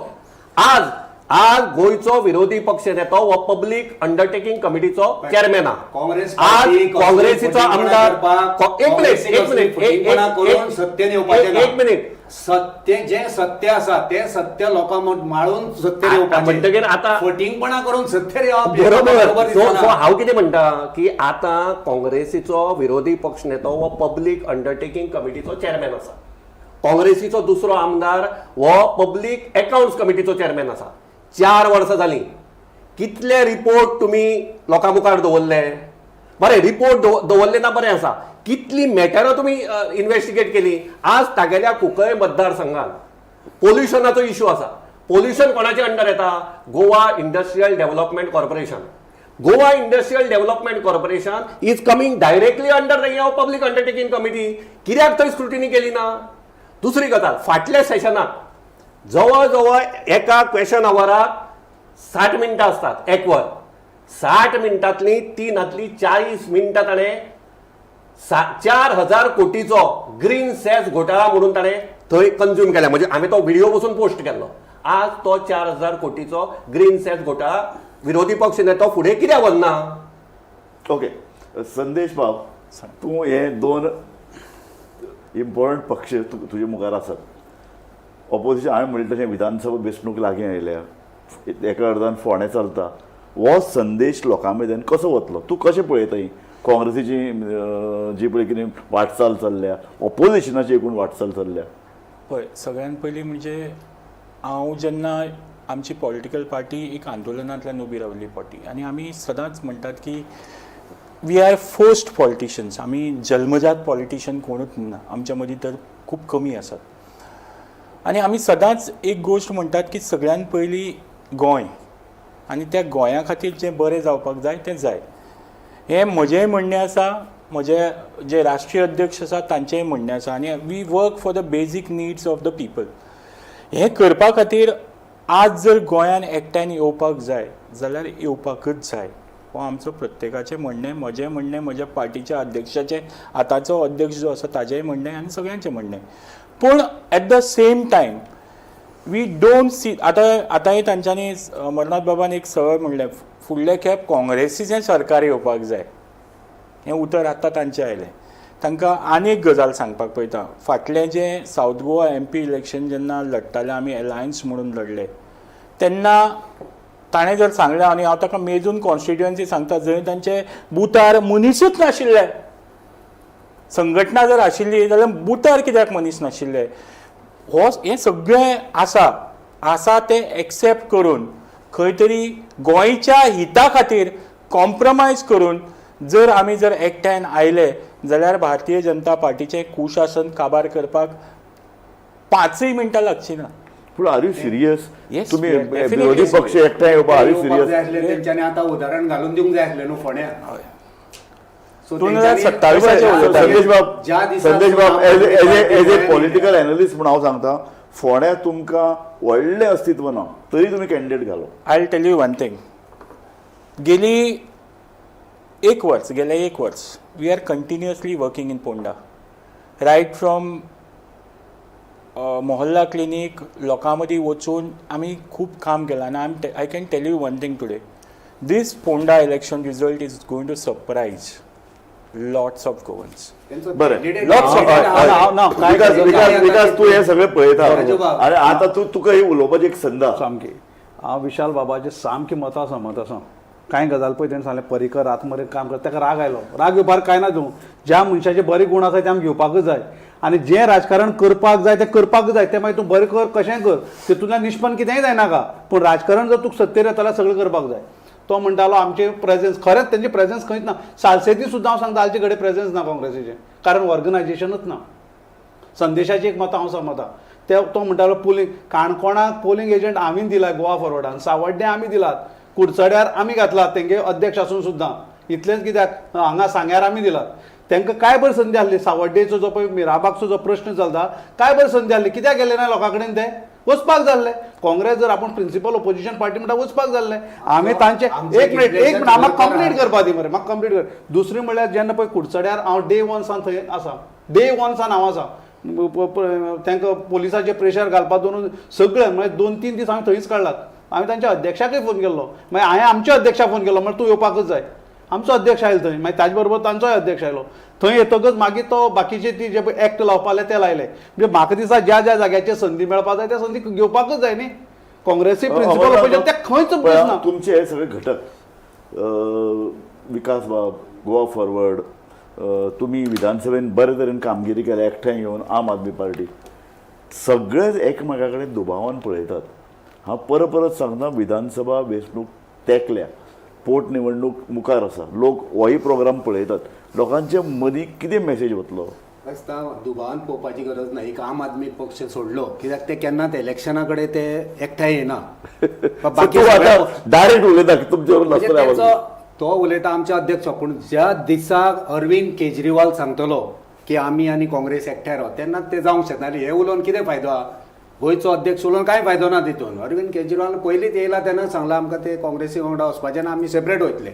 आज आज गोंयचो विरोधी पक्ष नेतो हो पब्लीक अंडरटेकींग कमिटीचो चेअरमॅन आहा. काँग्रेस आज पार्टी काँग्रेसीचो आमदार एक मिनिट, एक मिनिट, करून सत्तेन येवपाचें ना. एक मिनिट. सत्य जें सत्य आसा तें सत्य लोकां माळून सत्तेर येवपाचें. म्हणटकीर आतां फटींगपणा करून सत्तेर येवप बरोबर. सो सो हांव कितें म्हणटा की आतां काँग्रेसीचो विरोधी पक्ष नेतो हो पब्लीक अंडरटेकींग कमिटीचो चेअरमॅन आसा, काँग्रेसीचो दुसरो आमदार हो पब्लीक अकाउंट्स कमिटीचो चेअरमॅन आसा. 4 वर्सां जालीं, कितले रिपोर्ट तुमी लोकां मुखार दवरले? बरें, रिपोर्ट दवरले ना, बरें आसा. कितली मॅटरां तुमी इन्वेस्टिगेट केली? आज तागेल्या कुंकळे मतदारसंघात पोल्युशनाचो इशू आसा. पोल्युशन कोणाच्या अंडर येता? Goa industrial development corporation. Goa industrial development corporation is coming directly under the public undertaking committee. कित्याक थंय स्क्रुटिनी केली ना? दुसरी गजाल, फाटल्या सेशनाक जवळ जवळ एका क्वेशन आवराक 60 मिनटां आसतात, एक वर. 60 मिनटांतली 3 40 मिनटां ताणें 4000 कोटीचो ग्रीन सेस घोटाळा म्हणून ताणें थंय कंज्यूम केल्या. म्हणजे हांवें तो व्हिडिओ बसून पोस्ट केल्लो. आज तो 4000 कोटीचो ग्रीन सेस घोटाळा विरोधी पक्ष नेतो फुडें कित्याक वचना? ओके संदेश बाब, तूं हे दोन इम्पॉर्टंट पक्ष तुजे मुखार आसात. ऑपोजिशन हांवें म्हणलें तशें विधानसभा वेंचणूक लागीं आयल्या, एका अर्दान फोंडें चलता, हो संदेश लोकां मेरेन कसो वतलो? तूं कशें पळयता ही काँग्रेसीची जी पळय कितें वाटचाल चल्ल्या, ऑपोजिशनाची एकूण वाटचाल चल्ल्या? पळय, सगळ्यात पयलीं म्हणजे हांव जेन्ना आमची पॉलिटिकल पार्टी एक आंदोलनांतल्यान उबी रावल्ली पार्टी आनी आमी सदांच म्हणटात की we R forced politicians. आमी जल्मजात पॉलिटिशियन कोणूच ना, आमच्या मदीं तर खूब कमी आसात. आनी आमी सदांच एक गोश्ट म्हणटात की सगळ्यान पयलीं गोंय आनी त्या गोंया खातीर जें बरें जावपाक जाय तें जाय. हें म्हजेंय म्हणणें आसा, म्हजे जे राष्ट्रीय अध्यक्ष आसा तांचेंय म्हणणें आसा आनी we work for the basic needs of the people. हें करपा खातीर आज जर गोंयान एकठांय येवपाक जाय जाल्यार येवपाकच जाय. हो आमचो प्रत्येकाचें म्हणणें, म्हजें म्हणणें, म्हज्या पार्टीच्या अध्यक्षाचें, आतांचो अध्यक्ष जो आसा ताजेंय म्हणणें आनी सगळ्यांचें म्हणणें. पूण at the same time we don't see. आतां आतांय तांच्यांनी अमरनाथ बाबान एक सरळ म्हणलें, फुडले खेप काँग्रेसीचें सरकार येवपाक जाय. हें उतर आतां तांचें आयलें. तांकां आनी एक गजाल सांगपाक पळयता. फाटलें जें सावथ गोवा MP election जेन्ना लडटाले आमी एलायन्स म्हणून लडले तेन्ना ताणें जर सांगलें, आनी हांव ताका मेजून कॉन्स्टिट्युएन्सी सांगता जंय तांचे बुथार मनीसूच नाशिल्ले, संघटना जर आशिल्ली जाल्यार बुथार कित्याक मनीस नाशिल्ले? हो हें सगळें आसा आसा तें एक्सेप्ट करून खंय तरी गोंयच्या हिता खातीर कॉम्प्रोमायज करून जर आमी जर एकठांय आयले जाल्यार भारतीय जनता पार्टीचें कुशासन काबार करपाक 5 मिनटां लागचीं ना. पूण are you serious? Yes, तुमी we are definitely विरोधी पक्ष एकठांय येवपा are you येवपाक सिरियस? जाय आसलें तेंच्यांनी आतां उदाहरण घालून दिवंक जाय आसलें न्हू फोंड्या. सो 2027 उलयता. संदेश बाब, ज्या दिसा संदेश बाब, as a गोंयांत पॉलिटिकल एनालिस्ट म्हूण हांव सांगता, फोंड्या तुमकां व्हडलें अस्तित्व ना तरी तुमी कॅन्डिडेट घालो. I tell you one thing. गेली एक वर्स, गेले एक वर्स we are continuously working in Ponda, right from Mohalla clinic, लोकां मदीं वचून आमी खूब काम केलां. आनी I can tell you one thing today, this Ponda election result is going to surprise lots of Goans. तेंचो बरें. candidate Lots of- candidate हय, आहा. ना, काय विकास, गजाल विकास, ना. विकास, तूं हें सगळें पळयता राजू बाब. आनी आतां तूं तुका ही उलोवपाची एक संद आसा. सामकी हांव विशाल बाबाचे सामकी मतां सहमत आसा. कांय गजाल पळय तेणें सांगलें, पर्रीकर रात मरेन काम करता, ताका राग आयलो. राग येवपाक कांय ना, तूं ज्या मनशाचे बरे गूण आसा ते आमी घेवपाकूच जाय आनी जें राजकारण करपाक जाय तें करपाक जाय. तें मागीर तूं बरें कर, कशेंय कर, तितूंतल्यान निश्पन्न कितेंय जायनाका, पूण राजकारण जर तुका सत्तेर येता जाल्यार सगळें करपाक जाय. तो म्हणटालो आमचें प्रेजन्स, खरेंच तेंचें प्रेजन्स खंयच ना. सालसेती सुद्दां हांव सांगता आलचे कडेन प्रेजन्स ना काँग्रेसीचें, कारण ऑर्गनायजेशनूच ना. संदेशाची एक मतां हांव सहमता. ते तो म्हणटालो पोलिंग, काणकोणाक पोलिंग एजंट आमी दिला गोवा फॉरवर्डान, सावड्ड्यां आमी दिलात, कुडचड्यार आमी घातलात तेंगे अध्यक्ष आसून सुद्दां. इतलेंच कित्याक, हांगा सांग्यार आमी दिलात. तांकां काय बरी संदी आसली? सावड्डेचो जो पळय मिराबागचो जो प्रश्न चलता, काय बरी संदी आसली? कित्याक गेले ना लोकां कडेन? ते वचपाक जाल्ले. काँग्रेस जर आपूण प्रिंसिपल ओपोजिशन पार्टी म्हणटा, वचपाक जाल्ले. आमी तांचे आमचे एक मिनिट, एक मिनिट, म्हाका कितलेशेच कंप्लीट करपा दी मरे, म्हाका कंप्लीट कर. दुसरी म्हणल्यार जेन्ना पळय कुडचड्यार हांव डे वन सान थंय आसा, डे वन सान हांव आसा, तांकां पोलिसाचेर प्रेशर घालपा दोन सगळें म्हळ्यार 2-3 दीस हांवें थंयच काडलात. हांवें तांच्या अध्यक्षाकय फोन केल्लो, मागीर हांवें आमच्या अध्यक्षाक फोन केलो, म्हळ्यार तूं येवपाकूच जाय. आमचो अध्यक्ष आयलो थंय, मागीर ताजे बरोबर तांचोय अध्यक्ष आयलो. थंय येतकच मागीर तो बाकीचे ती जे पळय एक्ट लावपा आसले ते लायले. म्हणजे म्हाका दिसता ज्या ज्या जाग्याचेर संदी मेळपा जाय त्या संदी घेवपाकूच जाय न्ही. काँग्रेसी प्रिंसिपल ओपोजिशन ते खंयच दिसना. तुमचे हे सगळे घटक, विकास बाब, गोवा फॉरवर्ड, तुमी विधानसभेन बरे तरेन कामगिरी केल्या एकठांय येवन, आम आदमी पार्टी, सगळेच एकमेका कडेन दुबावान पळयतात. हांव परत परत सांगता, विधानसभा वेंचणूक तेंकल्या, पोटनिवडणूक मुखार आसा, लोक होय प्रोग्राम पळयतात, लोकांच्या मदीं कितें मेसेज वतलो? दिसता दुबावान पळोवपाची गरज ना. एक आम आदमी पक्ष सोडलो कित्याक ते केन्नाच इलेक्शना कडेन ते एकठांय येना. बाकी तूं सगळे आतां डायरेक्ट उलयता की तुमचे म्हणजे नासतले तेचो आवाज. तो उलयता आमचे अध्यक्ष, पूण ज्या दिसा अरविंद केजरीवाल सांगतलो की आमी आनी काँग्रेस एकठांय राव, तेन्ना ते जावंक शकना. आनी हे उलोवन कितें फायदो आहा? गोंयचो अध्यक्ष उलोवन कांय फायदो ना तितून. अरविंद केजरीवाल पयलींच येयला तेन्ना सांगला आमकां ते काँग्रेसी वांगडा वचपाचें ना, आमी सेपरेट वयतले.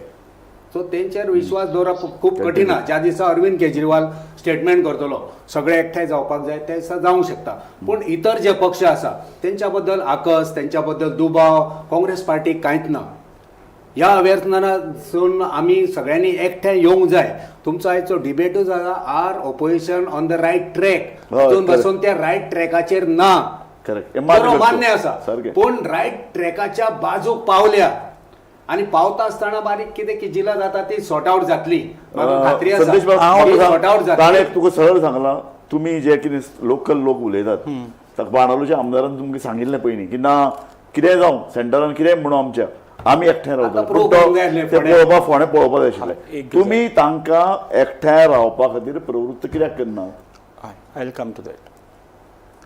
सो तेंचेर विश्वास दवरप खूब कठीण आहा. ज्या दिसा अरविंद केजरीवाल स्टेटमेंट करतलो सगळे एकठांय जावपाक जाय, त्या दिसा जावंक शकता. पूण इतर जे पक्ष आसा तेंच्या बद्दल आकस, तेंच्या बद्दल दुबाव काँग्रेस पार्टीक कांयच ना. ह्या अवेरनेसासून आमी सगळ्यांनी एकठांय येवंक जाय. तुमचो आयचो डिबेटूच आसा, are opposition on the right track? तितून बसून त्या रायट ट्रॅकाचेर ना. करेक्ट. बरो मान्य आसा, पूण रायट ट्रॅकाच्या बाजूक पावल्या आनी पावता आसतना बारीक कितें किजिलां जाता ती सॉर्ट आवट जातली, म्हाका खात्री आसा. संदेश बाब, सॉर्ट आवट जातली. ताणें तुका सरळ सांगलां, तुमी जे कितें लोकल लोक उलयतात, बाणावलेच्या आमदारान तुमकां सांगिल्लें पयलीं की ना कितेंय जावं, सेंटरान कितेंय म्हणूं, आमच्या आमी एकठांय रावतले. prove करूंक जाय आसलें ते फोंड्यां. पळोवपाक फोंडें पळोवपाक जाय आशिल्लें. एक तुमी तांकां एकठांय रावपा खातीर प्रवृत्त कित्याक करना? I will come to that.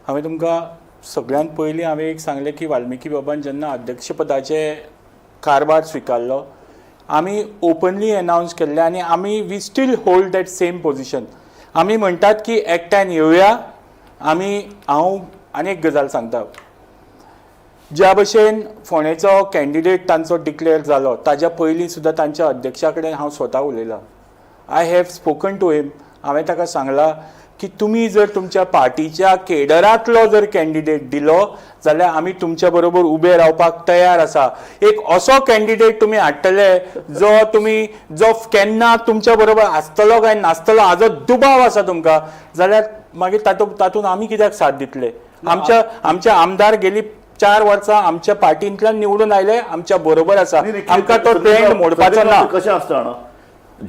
हांवें तुमकां सगळ्यांत पयलीं हांवें एक सांगलें की वाल्मिकी बाबान जेन्ना अध्यक्षपदाचे कारभार स्विकारलो, आमी ओपनली एनावन्स केल्लें आनी आमी we still hold that same position. आमी म्हणटात की एकठांय येवया आमी. हांव आनी एक गजाल सांगता, ज्या भशेन फोंडेचो कॅन्डिडेट तांचो डिक्लेअर जालो, ताज्या पयलीं सुद्दां तांच्या अध्यक्षा कडेन हांव स्वता उलयलां. I have spoken to him. हांवें ताका सांगलां की तुमी जर तुमच्या पार्टीच्या केडरांतलो जर कॅन्डिडेट दिलो जाल्यार आमी तुमच्या बरोबर उबे रावपाक तयार आसा. एक असो कॅन्डिडेट तुमी हाडटले जो तुमी जो केन्ना तुमच्या बरोबर आसतलो काय नासतलो हाजो दुबाव आसा तुमकां, जाल्यार मागीर तातूंत आमी कित्याक साथ दितले? आमच्या आमचे आमदार गेली 4 वर्सां आमच्या पार्टींतल्यान निवडून आयले, आमच्या बरोबर आसा. आमकां तो ट्रेंड मोडपाचो ना. कशें आसता जाणा,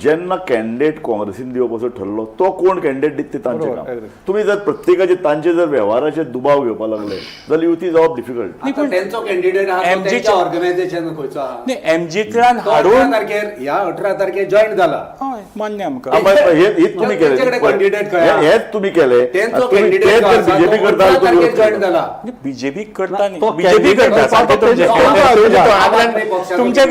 जेन्ना कॅन्डिडेट काँग्रेसीन दिवपाचो ठरलो, तो कोण कॅन्डिडेट दित ते तांचें काम. तुमी जर प्रत्येकाचे तांचे जर वेव्हाराचे दुबाव घेवपाक लागले जाल्यार युती जावप डिफिकल्ट. आता तेंचो कॅन्डिडेट आहा तो MG तेंच्या ऑर्गनायझेशन खंयचो आहा, न्ही, एमजींतल्यान तो 18 हाडून तारखेर, ह्या 18 तारखेर जॉईन जाला. हय, मान्य आमकां. हेच तुम्ही तेंच्याकडे केले candidate खंय आहा? हेच तुम्ही केले. तेंचो तुम्ही कॅन्डिडेट तेच जर बीजेपी करता 18 तारखेर जॉईन झाला. बीजेपी करता न्ही, तो बीजेपी candidate करता सारकें. तो तुमचें तुमच्या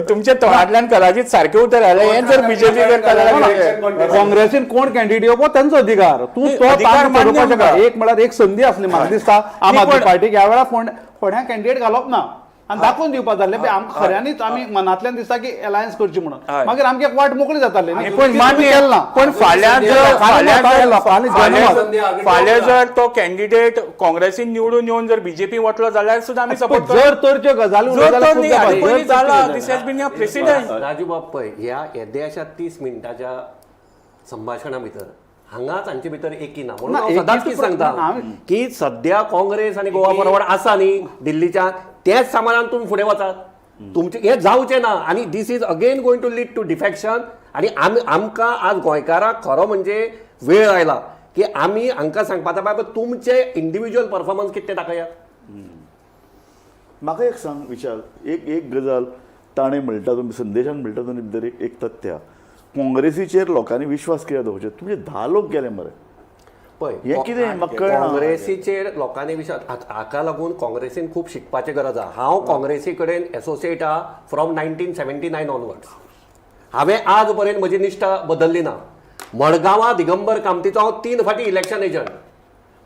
तुमच्या तोंडांतल्यान कदाचित सारकें उतर आयलें. हें जर बीजेपी करता जाल्यार कितें? काँग्रेसीन कोण कॅन्डिडेट येवपा तेंचो अधिकार. तूं नाही, तो अधिकार तांकां मान्य थरोवपाक शकता. आमकां. एक म्हळ्यार एक संदी आसली म्हाका दिसता आम नाही, आदमी पण- पार्टीक ह्या वेळार फोंड्या कॅन्डिडेट घालप ना आनी दाखोवन दिवपा जाल्लें आमकां खऱ्यांनीच आमी मनांतल्यान दिसता की अलायन्स करची म्हणून, मागीर आमची एक वाट मोकळी जाताली. नाही, पण मान्य, पण फाल्यां जर फाल्यां जर लोकांनी जनमत. फाल्यां जर तो कॅन्डिडेट काँग्रेसीन निवडून येवन जर बीजेपी वतलो जाल्यार सुद्दां आमी सपोर्ट. जर तरच्यो गजाली जर उलयता तर जाल्यार न्ही, खूब हाजे जाता. पयलीं जर जाला, तरच्यो this has been a precedent. Raju बाब, पळय, ह्या येद्याशा 30 मिनटाच्या संभाशणा भितर हांगाच हांचे भितर एकी ना म्हणून ना, हांव सदांच एकीचो कितें सांगता प्रश्न ना. की सद्या काँग्रेस आनी गोवा फॉरवर्ड आसा न्ही दिल्लीच्या, त्याच सामानान तुमी फुडें वचात. तुमचें हें जावचें ना आनी this is again going to lead to defection. आनी आमी आमकां आज गोंयकारांक खरो म्हणजे वेळ आयला की आमी हांकां सांगपाचा, बाबा तुमचे इंडिविज्युअल परफॉर्मन्स कितें तें दाखयात. म्हाका एक सांग विशाल, एक एक गजाल ताणें म्हणटा, तुमी संदेशान म्हणटा तुमी भितर एक एक तथ्य आहा. काँग्रेसीचेर लोकांनी विश्वास कित्याक दवरचे? तुमचे 10 लोक गेले मरे. पळय, हें कितें म्हाका कळना. काँग्रेसीचेर लोकांनी विश्वास, हाका लागून काँग्रेसीन खूब शिकपाची गरज आहा. हांव काँग्रेसी कडेन एसोसिएट आहा फ्रॉम 1979 ऑनवर्ड्स. हांवें आज पर्यंत म्हजी निश्ठा बदल्ली ना. मडगांवां दिगंबर कामतीचो हांव 3 फाटीं इलेक्शन एजंट,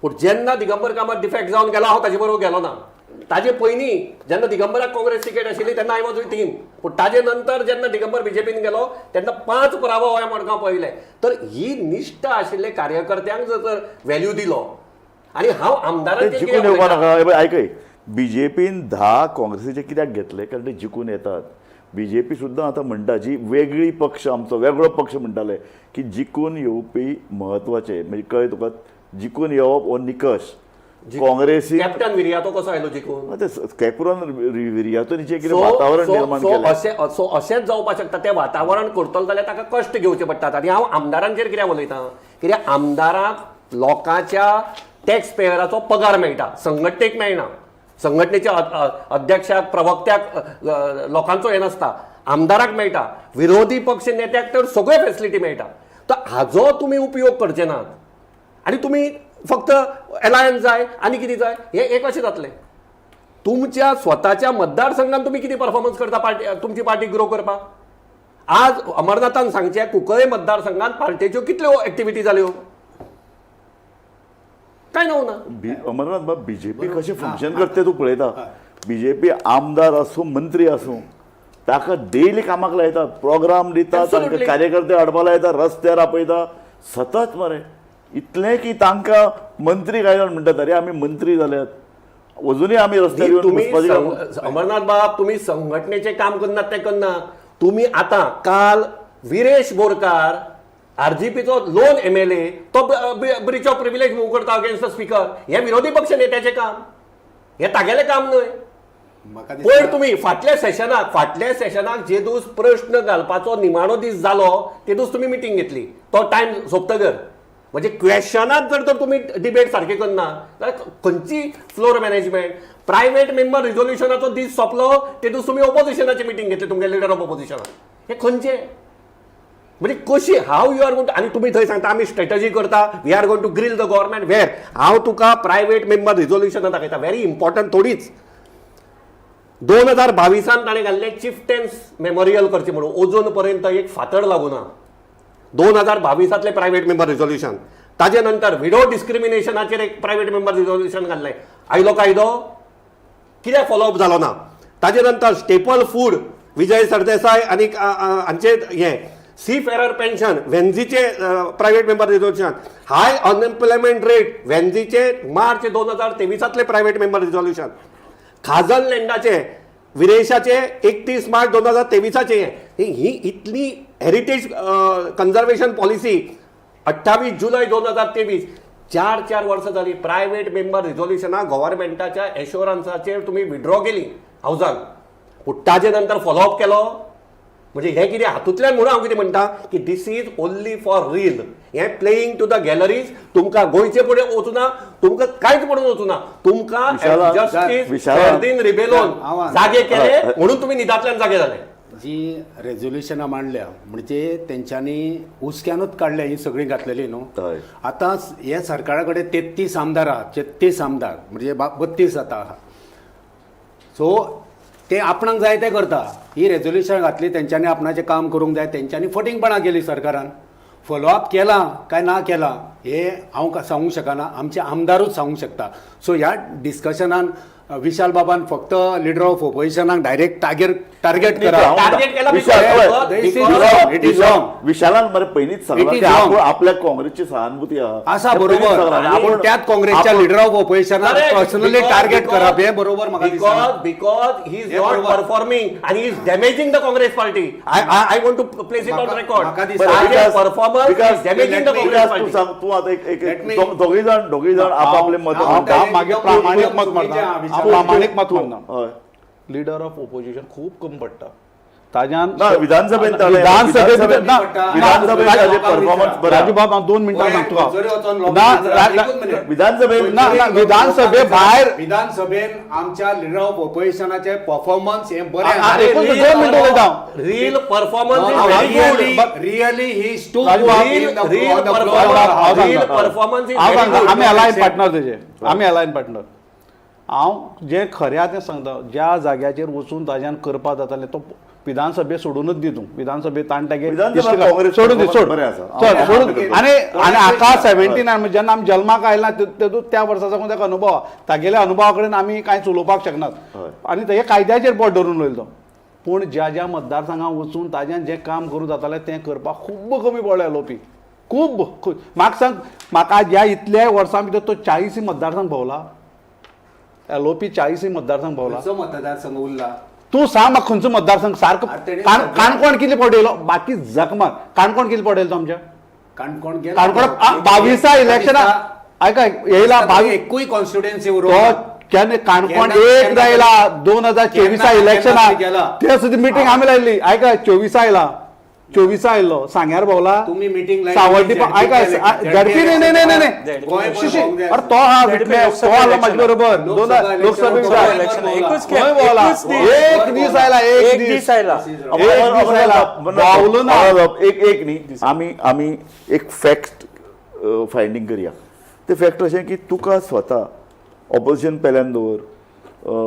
पूण जेन्ना दिगंबर कामत डिफेक्ट जावन गेलो, हांव ताजे बरोबर गेलो ना. ताजे पयलीं जेन्ना दिगंबराक काँग्रेस तिकेट आशिल्ली तेन्ना I was with him, पूण ताजे नंतर जेन्ना दिगंबर बीजेपीन गेलो तेन्ना 5 पराभव हांवें मडगांव पळयले. तर ही निश्ठा आशिल्ले कार्यकर्त्यांक जर तर व्हॅल्यू दिलो आनी हांव ते आमदारांचेर जिखून कितें येवपा उलयता? नाका. हे पळय, आयकय, बीजेपीन 10 काँग्रेसीचे कित्याक घेतले? कारण ते जिखून येतात. बीजेपी सुद्दां आतां म्हणटा, जी वेगळी पक्ष, आमचो वेगळो पक्ष म्हणटाले की जिखून येवपी म्हत्वाचे. म्हणजे कळ्ळें तुका, जिखून येवप हो निकश काँग्रेसी. कॅप्टन विरियातो कसो आयलो जिखून? ते कॅप्टन विरियातोनी जें कितें वातावरण निर्माण केलें. अशें सो अशेंच जावपाक शकता. तें वातावरण करतलो जाल्यार ताका कश्ट घेवचे पडटात. आनी हांव आमदारांचेर कित्याक उलयतां, कित्याक आमदारांक लोकांच्या टॅक्स पेयराचो पगार मेळटा, संघटनेक मेळना. संघटनेच्या अध्यक्षाक, प्रवक्त्याक लोकांचो हें नासता, आमदाराक मेळटा. विरोधी पक्ष नेत्याक तर सगळ्यो फेसिलिटी मेळटा. तर हाजो तुमी उपयोग करचे नात आनी तुमी फक्त एलायन्स जाय आनी कितें जाय, हें हें कशें जातलें? तुमच्या स्वताच्या मतदारसंघात तुमी कितें परफॉर्मन्स करता पार्टी, तुमची पार्टी ग्रो करपाक? आज अमरनाथान सांगचें, कुंकळे मतदारसंघात पार्टेच्यो कितल्यो एक्टिविटी जाल्यो? काय ना ना. अमरनाथ बाब, बीजेपी कशें फंक्शन करता तूं पळयता. बीजेपी आमदार आसूं, मंत्री आसूं, ताका डेली कामाक लायता, प्रोग्राम दिता तांकां, कार्यकर्ते हाडपा लायता, रस्त्यार आपयता सतत मरे. इतलें की तांकां मंत्री कांय जाण म्हणटात, अरे आमी मंत्री जाल्यात, अजुनूय आमी रस्त्यार येवन तुम्ही बसपाचें काम. अमरनाथ बाब, तुम्ही संघटनेचे काम करनात ते करनात. तुम्ही आता काल विरेश बोरकार, आरजीपीचो लोन एमएलए, तो ब्रिच ऑफ प्रिव्हिलेज मूव करता अगेन्स्ट the speaker. हे विरोधी पक्ष नेत्याचे काम, हे तागेलें काम न्हय. म्हाका पयर दिसता तुमी फाटल्या सेशनाक जे दीस प्रश्न घालपाचो निमाणो दीस जालो ते दीस तुमी मिटींग घेतली, तो टायम सोंपतगर. म्हणजे क्वेश्चनात जर तर तुमी डिबेट सारके करना जाल्यार खंयची फ्लोर मॅनेजमेंट? प्रायवेट मेंबर रिजोल्युशनाचो दीस सोंपलो ते दीस तुमी ओपोजिशनाची मिटींग घेतली, तुमगे लिडर ऑफ ओपोजिशनान. हे खंयचे? म्हणजे कशी how you are going, आनी तुमी थंय सांगता आमी स्ट्रेटजी करता, we are going to grill the government. Where हांव तुका प्रायवेट मेंबर रिजोल्युशनां दाखयता, व्हेरी इम्पॉर्टंट थोडीच. 2022 ताणें घाल्लें चिफ्टेन्स मेमोरियल करचें म्हणून, अजून पर्यंत एक फातर लागूना. 2022 प्रायवेट मेंबर रिजोल्युशन. ताजे नंतर विडो डिस्क्रिमिनेशनाचेर एक प्रायवेट मेंबर रिजोल्युशन घाल्लें, आयलो कायदो कित्याक फॉलोअप जालो ना. ताजे नंतर स्टेपल फूड विजय सरदेसाय आनी हांचे हें सी फेरर पेन्शन वेन्झीचे private member resolution, high unemployment rate वेन्झीचे मार्च 2023 प्रायवेट मेंबर रिजोल्युशन, खाजन लँडाचे विरेशाचे 31 मार्च 2023 ही इतली हेरिटेज कन्झर्वेशन पॉलिसी 28 जुलय 2023, 4-4 वर्सां जाली प्रायवेट मेंबर रिजोल्युशनां गव्हर्मेंटाच्या एश्योरन्साचेर तुमी विड्रॉ केली हावजान, पूण ताजे नंतर फॉलोअप केलो. म्हणजे हें कितें हातूंतल्यान म्हणून हांव कितें म्हणटा की this is only for reel, हें प्लेईंग टू the galleries. तुमकां गोंयचे फुडें वचूना, तुमकां कांयच म्हणून वचूना, तुमकां जस्टीस फेर्दीन रिबेलोन जागे केले म्हणून तुमी न्हिदांतल्यान जागे जाले. जी रेजोल्युशनां मांडल्या म्हणजे तेंच्यांनी हुसक्यानूच काडल्या ही सगळीं घातलेली न्हू. आतां हे सरकारा कडेन 33 आमदार आहा, 33 आमदार म्हणजे 32 आतां आहा. सो ते आपणाक जाय तें करता. ही रेजोल्युशन घातली तेंच्यांनी आपणाचें काम करूंक जाय, तेंच्यांनी फटींगपणां केली सरकारान. फॉलोअप केलां काय ना केलां हें हांव सांगूंक शकना, आमचे आमदारूच सांगूंक शकता. सो ह्या डिस्कशनान विशाल बाबान फक्त लिडर ऑफ ओपोजिशनाक डायरेक्ट टार्गेट करा. विशालान मरे पयलींच सांगलां आपल्या काँग्रेसची सहानुभूती आसा, बरोबर. त्याच काँग्रेसच्या लिडर ऑफ ओपोजिशनाक पर्सनली टार्गेट करप हें बरोबर म्हाका दिसना. Because he is not performing and he is damaging the Congress party. I want to place it on record. Performance is damaging the Congress party. तूं आतां एक दोगूय जाण आपआपलें मत. मागीर प्रामाणीक मत मारता, प्रामाणीक मत मारना. लिडर ऑफ ओपोजिशन खूब कमी पडटा ताज्यान विधानसभेत. राजूबाब हांव 2 मिनटां सांगता तुका. विधानसभेत ना, विधानसभे भायर विधानसभेन आमच्या लिडर ऑफ ओपोजिशनाचे परफॉर्मन्स हे बरें. 2 मिनटां उलयता. Real performance, really he is too real performance. आमी अलायन पार्टनर तेजे, आमी अलायन पार्टनर. हांव जें खरें आहा तें सांगता. ज्या जाग्याचेर वचून ताज्यान करपाक जातालें तो विधानसभे सोडूनच दी तूं. विधानसभे ताण तागे सोडून दी, सोड सोडून. आनी आनी आका 79 जेन्ना आमी जल्माक आयला तेतूंत त्या वर्सा साकून ताका अनुभव, तागेल्या अनुभवा कडेन आमी कांयच उलोवपाक शकनात आनी तेगे कायद्याचेर बोट धरून उलयलो तो. पूण ज्या ज्या मतदारसंघात वचून ताज्यान जें काम करूं जातालें तें करपाक खूब कमी पडलें एलओपी, खूब. म्हाका सांग, म्हाका ह्या इतल्या वर्सां भितर तो 40 मतदारसंघ भोंवला, एलओपी 40 मतदारसंघ भोंवला. मतदारसंघ उरला तूं सांग म्हाका खंयचो मतदारसंघ सारको. काणकोण कितले फावटी येयलो, बाकी जखमा. काणकोण कितले फावटी येयलो आमच्या काणकोण? काणकोण 22 इलेक्शनां आयक येयला 22 एकूय कॉन्स्टिट्युएन्सी उरोवंक तो काणकोण एकदा येयला 2024 इलेक्शनां, ते सुद्दां मिटींग आमी लायल्ली. आयका 24 आयला, 24 आयलो सांग्यार भोंवला. तुमी मिटींग सावड्डी आयका झडपी. न्ही न्ही न्ही न्ही, अरे तो हा विटनेस, तो आलो म्हाजे बरोबर लोकसभे भोंवला. एक दीस आयला, एक दीस आयला, एक दीस आयला, भोंवलो ना. एक एक न्ही, आमी आमी एक फॅक्ट फायंडींग करया. ते फॅक्ट अशें की तुका स्वता ऑपोजिशन पेल्यान दवर,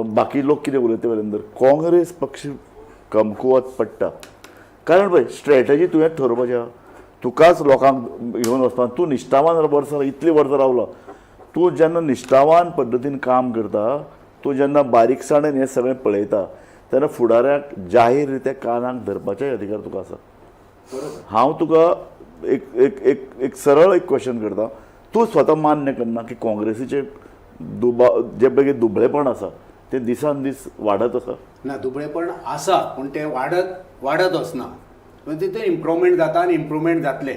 बाकी लोक कितें उलयता पेल्यान दवर, काँग्रेस पक्ष कमकुवत पडटा. कारण पळय स्ट्रॅटजी तुवें ठरोवपाचें आहा, तुकाच लोकांक घेवन वचपाक. तूं निश्ठावान वर्सां इतलीं वर्सां रावलो, तूं जेन्ना निश्ठावान पद्दतीन काम करता, तूं जेन्ना बारीकसाणेन हें सगळें पळयता तेन्ना फुडाऱ्याक जाहीर रित्या कानाक धरपाचेय अधिकार तुका आसा. हांव तुका एक एक एक एक सरळ एक क्वेश्चन करता, तूं स्वता मान्य करना की काँग्रेसीचे जे पैकी दुबळेपण आसा तें दिसान दीस वाडत आसा? ना, दुबळेपण आसा पूण तें वाडत वचना, म्हणजे तितून इम्प्रुवमेंट जाता आनी इम्प्रुवमेंट जातलें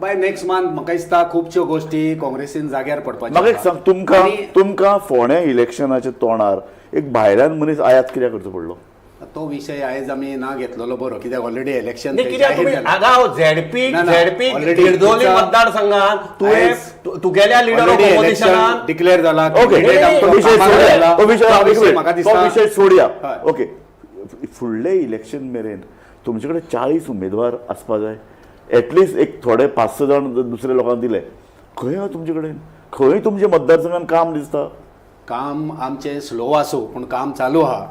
बाय नेक्स्ट मंथ. म्हाका दिसता खुबश्यो गोश्टी काँग्रेसीन जाग्यार पडपाच्यो. म्हाका एक सांग, तुमकां तुमकां फोंड्या इलेक्शनाच्या तोंडार एक भायल्यान मनीस आयात कित्याक करचो पडलो? तो विशय आयज आमी ना घेतलेलो बरो, कित्याक ऑलरेडी इलेक्शन झेडपी झेडपी दिर्दोली मतदारसंघात तुवें तुगेल्या लिडर ऑफ ऑपोजिशनान डिक्लेअर जाला. ओके, विशय सोडया. ओके, फुडले इलेक्शन मेरेन तुमचे कडेन 40 उमेदवार आसपा जाय, एटलिस्ट एक थोडे 5-6 जाण दुसऱ्या लोकांक दिले. खंय आहा तुमचे कडेन, खंय तुमच्या मतदारसंघान काम दिसता? काम आमचें स्लो आसूं पूण काम चालू आहा.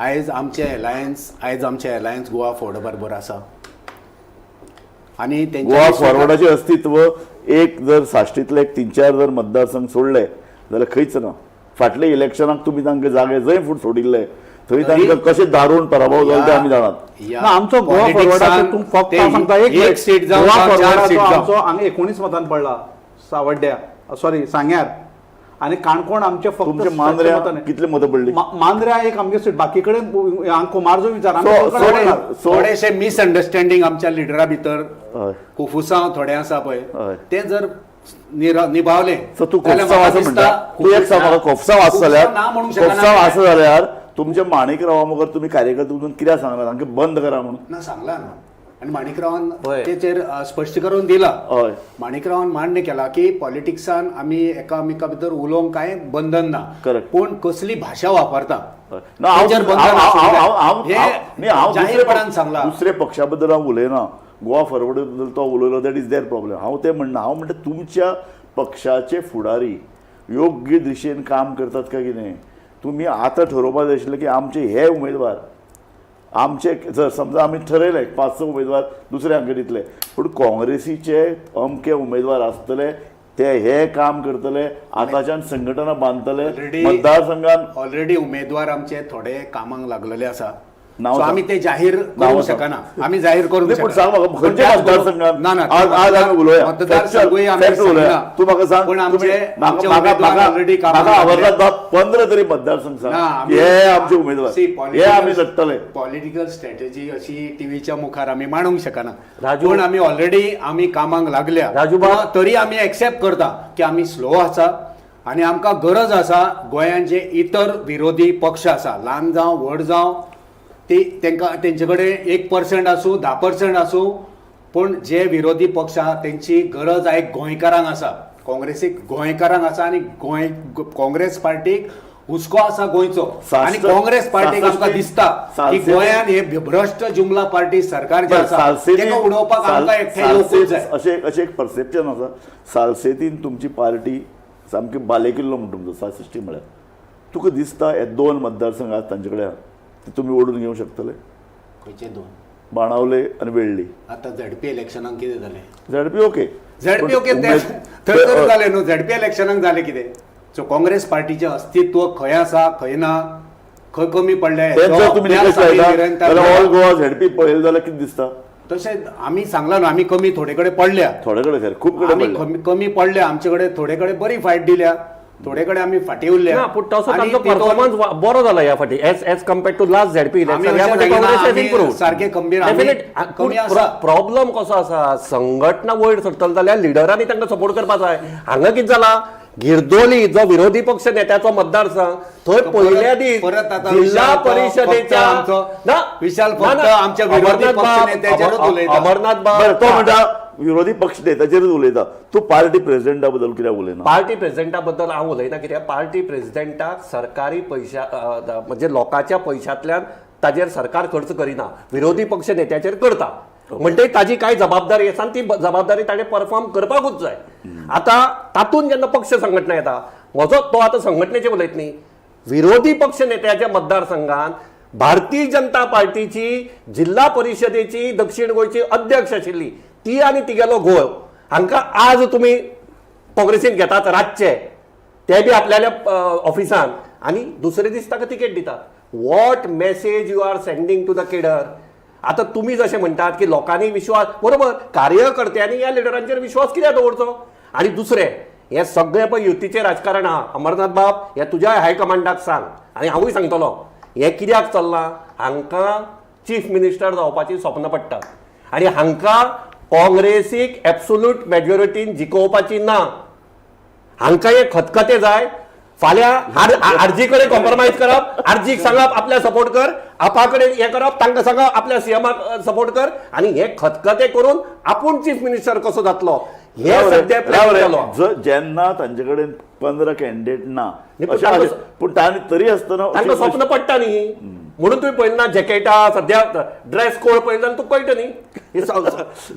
आयज आमचें एलायन्स, आयज आमचें एलायन्स गोवा फॉरवर्ड बरोबर आसा आनी गोवा फॉरवर्डाचें अस्तित्व एक जर साश्टींतले एक 3-4 जर मतदारसंघ सोडले जाल्यार खंयच ना. फाटले इलेक्शनाक तुमी तांकां जागे जंय फूट सोडिल्ले थंय तांकां कशें दारून पराभव जालो ते आमी जाणात. ना, आमचो गोवा फॉरवर्डाचो तूं फक्त हांव सांगता, एक सीट जावं, गोवा 4 फॉरवर्डाचो सीट आमचो जावं. हांगा 19 मतान पडला सावड्ड्या, सॉरी सांग्यार, आनी काणकोण आमचे फक्त तुमचे मांद्र्या 7 मतांनी. कितले मतां पडली? मांद्र्या एक आमगे सीट, बाकी कडेन हांगा कुमारजो विचार आमी सो- सगळे सो- वणार. थोडेशे मिसअंडरस्टँडींग आमच्या लिडरा भितर, हय. कुफुसांव थोडे आसा पळय, हय. ते जर निभावले सो तूं जाल्यार कोफसांव म्हाका आसा दिसता म्हणटा, तूं एक सांग म्हाका, कोफसांव आसा जाल्यार, ना म्हणूंक शकना. कोफसांव आसा जाल्यार तुमच्या माणिकरावा मुखार तुमी कार्यकर्ते वचून कित्याक सांगला तांकां बंद करा म्हणून? ना, सांगला न्हू आनी माणिकरावान हय. तेचेर स्पश्ट करून दिला. हय. माणिकरावान मान्य केला की पॉलिटिक्सान आमी एकामेका भितर उलोवंक कांय बंधन ना. Correct. पूण कसली भाशा वापरता ना, हांव तेचेर बंधन हांव- आसूंक हांव- जाय. हांव- हांव- हे न्ही, हांव दुसरे जाहीरपणान सांगला. दुसरे पक्षा बद्दल हांव उलयना, गोवा फॉरवर्ड बद्दल तो उलयलो, that is there problem. हांव तें म्हणना, हांव म्हणटा तुमच्या पक्षाचे फुडारी योग्य दिशेन काम करतात काय कितें तुमी आतां ठरोवपा जाय आशिल्लें की आमचे हे उमेदवार आमचे, जर समजा आमी ठरयले 5-6 उमेदवार दुसरे हांकां दितले, पूण काँग्रेसीचे अमके उमेदवार आसतले ते हे काम करतले, आतांच्यान संघटना बांदतले मतदारसंघान. ऑलरेडी उमेदवार आमचे थोडे कामाक लागलेले आसा. नांव सो सांग. आमी ते जाहीर नांव करूंक सांग. शकना, आमी जाहीर करूंक नाही, पूण शकना. सांग म्हाका, पूण खंयच्या त्याच बरोबर- मतदारसंघात? ना ना, आज आज आमी उलोवया. मतदारसंघूय आमी Fact उलोवया. सांगना. तूं म्हाका सांग, पूण तुमी- आमचे म्हाका- आमचे म्हाका- उमेदवार म्हाका- ऑलरेडी कामाक म्हाका लागले. आवडलात बाब 15 तरी मतदारसंघ ना, सांग, आमी- हे आमचे उमेदवार, See, हे आमी लढटले. पॉलिटिकल स्ट्रॅटेजी अशी टीव्हीच्या मुखार आमी मांडूंक शकना. राजू- पूण आमी ऑलरेडी आमी कामाक लागल्या. राजू बाब- पूण तरी आमी एक्सेप्ट करता की आमी स्लो आसा आनी आमकां गरज आसा गोंयांत जे इतर विरोधी पक्ष आसा, ल्हान जावं व्हड जावं, ती तांकां तेंचे कडेन 1% आसूं 10% आसूं, पूण जे विरोधी पक्ष आहा तेंची गरज आयज गोंयकारांक आसा, काँग्रेसीक गोंयकारांक आसा आनी गोंय काँग्रेस पार्टीक हुस्को आसा गोंयचो. आनी काँग्रेस पार्टीक आमकां दिसता की गोंयांत हे भ्रश्ट जुमला पार्टी सरकार जें आसा तेका उडोवपाक आमकां एकठांय येवकूच जाय. अशें अशें एक परसेप्शन आसा, सालसेतीन तुमची पार्टी सामकी बालेकिल्लो म्हणटा तुमचो सासश्टी म्हळ्यार तुका दिसता हे 2 मतदारसंघ आज तांचे कडेन आहा ते तुमी ओडून घेवंक शकतले? खंयचे 2? बाणावले आनी वेळ्ळी. आतां झेडपी इलेक्शनाक कितें जालें? झेडपी ओके, झेडपी ओके, ते थंय तर जालें न्हू, झेडपी इलेक्शनाक जालें कितें? सो काँग्रेस पार्टीचें अस्तित्व खंय आसा खंय ना, खंय कमी पडलें, तें हेचो जर तुमी अभ्यास निकश आमी लायता निरंतर जाल्यार ऑल गोवा झेडपी पळयलें जाल्यार कितें दिसता? तशें आमी सांगलां न्हू, आमी कमी थोडे कडेन पडल्या, थोडे कडेन खरें, खूब कडेन आमी पडल्या. कमी कमी पडल्या, आमचे कडेन थोडे कडेन बरी फायट दिल्या, थोडे कडेन आमी फाटीं उरल्या. ना, पूण तसो आनी तांचो तितून परफॉर्मन्स बरो जाला ह्या फाटी as as compared to last ZP आमी इलेक्शन. ह्या अशें फाटी सांगिना, काँग्रेस आमी इम्प्रूव सारके खंबीर, आमी कमी आसा. प्रॉब्लम कसो आसा, संघटना वयर सरतले जाल्यार लिडरांनी तांकां सपोर्ट करपाक जाय. हांगा कितें जाला, गिरदोली जो विरोधी पक्ष नेत्याचो मतदारसंघ थंय तो पयल्या दीस परत आतां जिल्हा विशाल फक्त परिशदेच्या आमचो- ना, विशाल ना, फक्त ना, आमच्या विरोधी अमरनाथ पक्ष बाब, नेत्याचेरूच उलयता. अमरनाथ बाब बरें, तो म्हणटा विरोधी पक्ष नेत्याचेरूच उलयता, तूं पार्टी प्रेसिडेंटा बद्दल कित्याक उलयना? पार्टी प्रेसिडेंटा बद्दल हांव उलयना, कित्याक पार्टी प्रेसिडेंटाक सरकारी पयशा म्हणजे लोकांच्या पयशांतल्यान ताजेर सरकार खर्च करिना, विरोधी पक्ष नेत्याचेर करता. म्हणटकीर ताजी कांय जबाबदारी आसा आनी ती जबाबदारी ताणें परफॉर्म करपाकूच जाय. आतां तातूंत जेन्ना पक्ष संघटना येता, म्हजो तो आतां संघटनेचेर उलयत न्ही, विरोधी पक्ष नेत्याच्या मतदारसंघात भारतीय जनता पार्टीची जिल्हा परिशदेची दक्षिण गोंयची अध्यक्ष आशिल्ली ती आनी तिगेलो घोव हांकां आज तुमी काँग्रेसीन घेतात रातचे, ते बी आपल्याल्या ऑफिसान, आनी दुसरे दीस ताका तिकेट दितात. What message you are sending to the cadre? आतां तुमी जशें म्हणटात की लोकांनी विश्वास, बरोबर, कार्यकर्त्यांनी ह्या लिडरांचेर विश्वास कित्याक दवरचो? आनी दुसरें, हें सगळें पळय युतीचें राजकारण आहा. अमरनाथ बाब, हें तुज्या हायकमांडाक सांग आनी हांवूय सांगतलो, हें कित्याक चल्लां, हांकां चीफ मिनिस्टर जावपाची स्वप्नां पडटात आनी हांकां काँग्रेसीक एब्सोल्यूट मेजॉरिटीन जिखोवपाची ना, हांकां हे खतखते जाय. फाल्यां आरजी कडेन कॉम्प्रोमायज करप, आरजीक सांगप आपल्या सपोर्ट कर, आपा कडेन हें करप, तांकां सांगप आपल्या सीएमाक सपोर्ट कर, आनी हे खतखते करून आपूण चीफ मिनिस्टर कसो जातलो हे सद्या राव रे, प्लॅन जालो. जेन्ना तांचे कडेन 15 कॅन्डिडेट ना, न्ही, पूण अशें तांकां पूण तांणी तरी आसतना तांकां स्वप्न पडटा न्ही. म्हणून तुम्ही पळयना जॅकेटा सध्या ड्रेस कोड पळयला जाल्यार तुका कळटा न्ही हे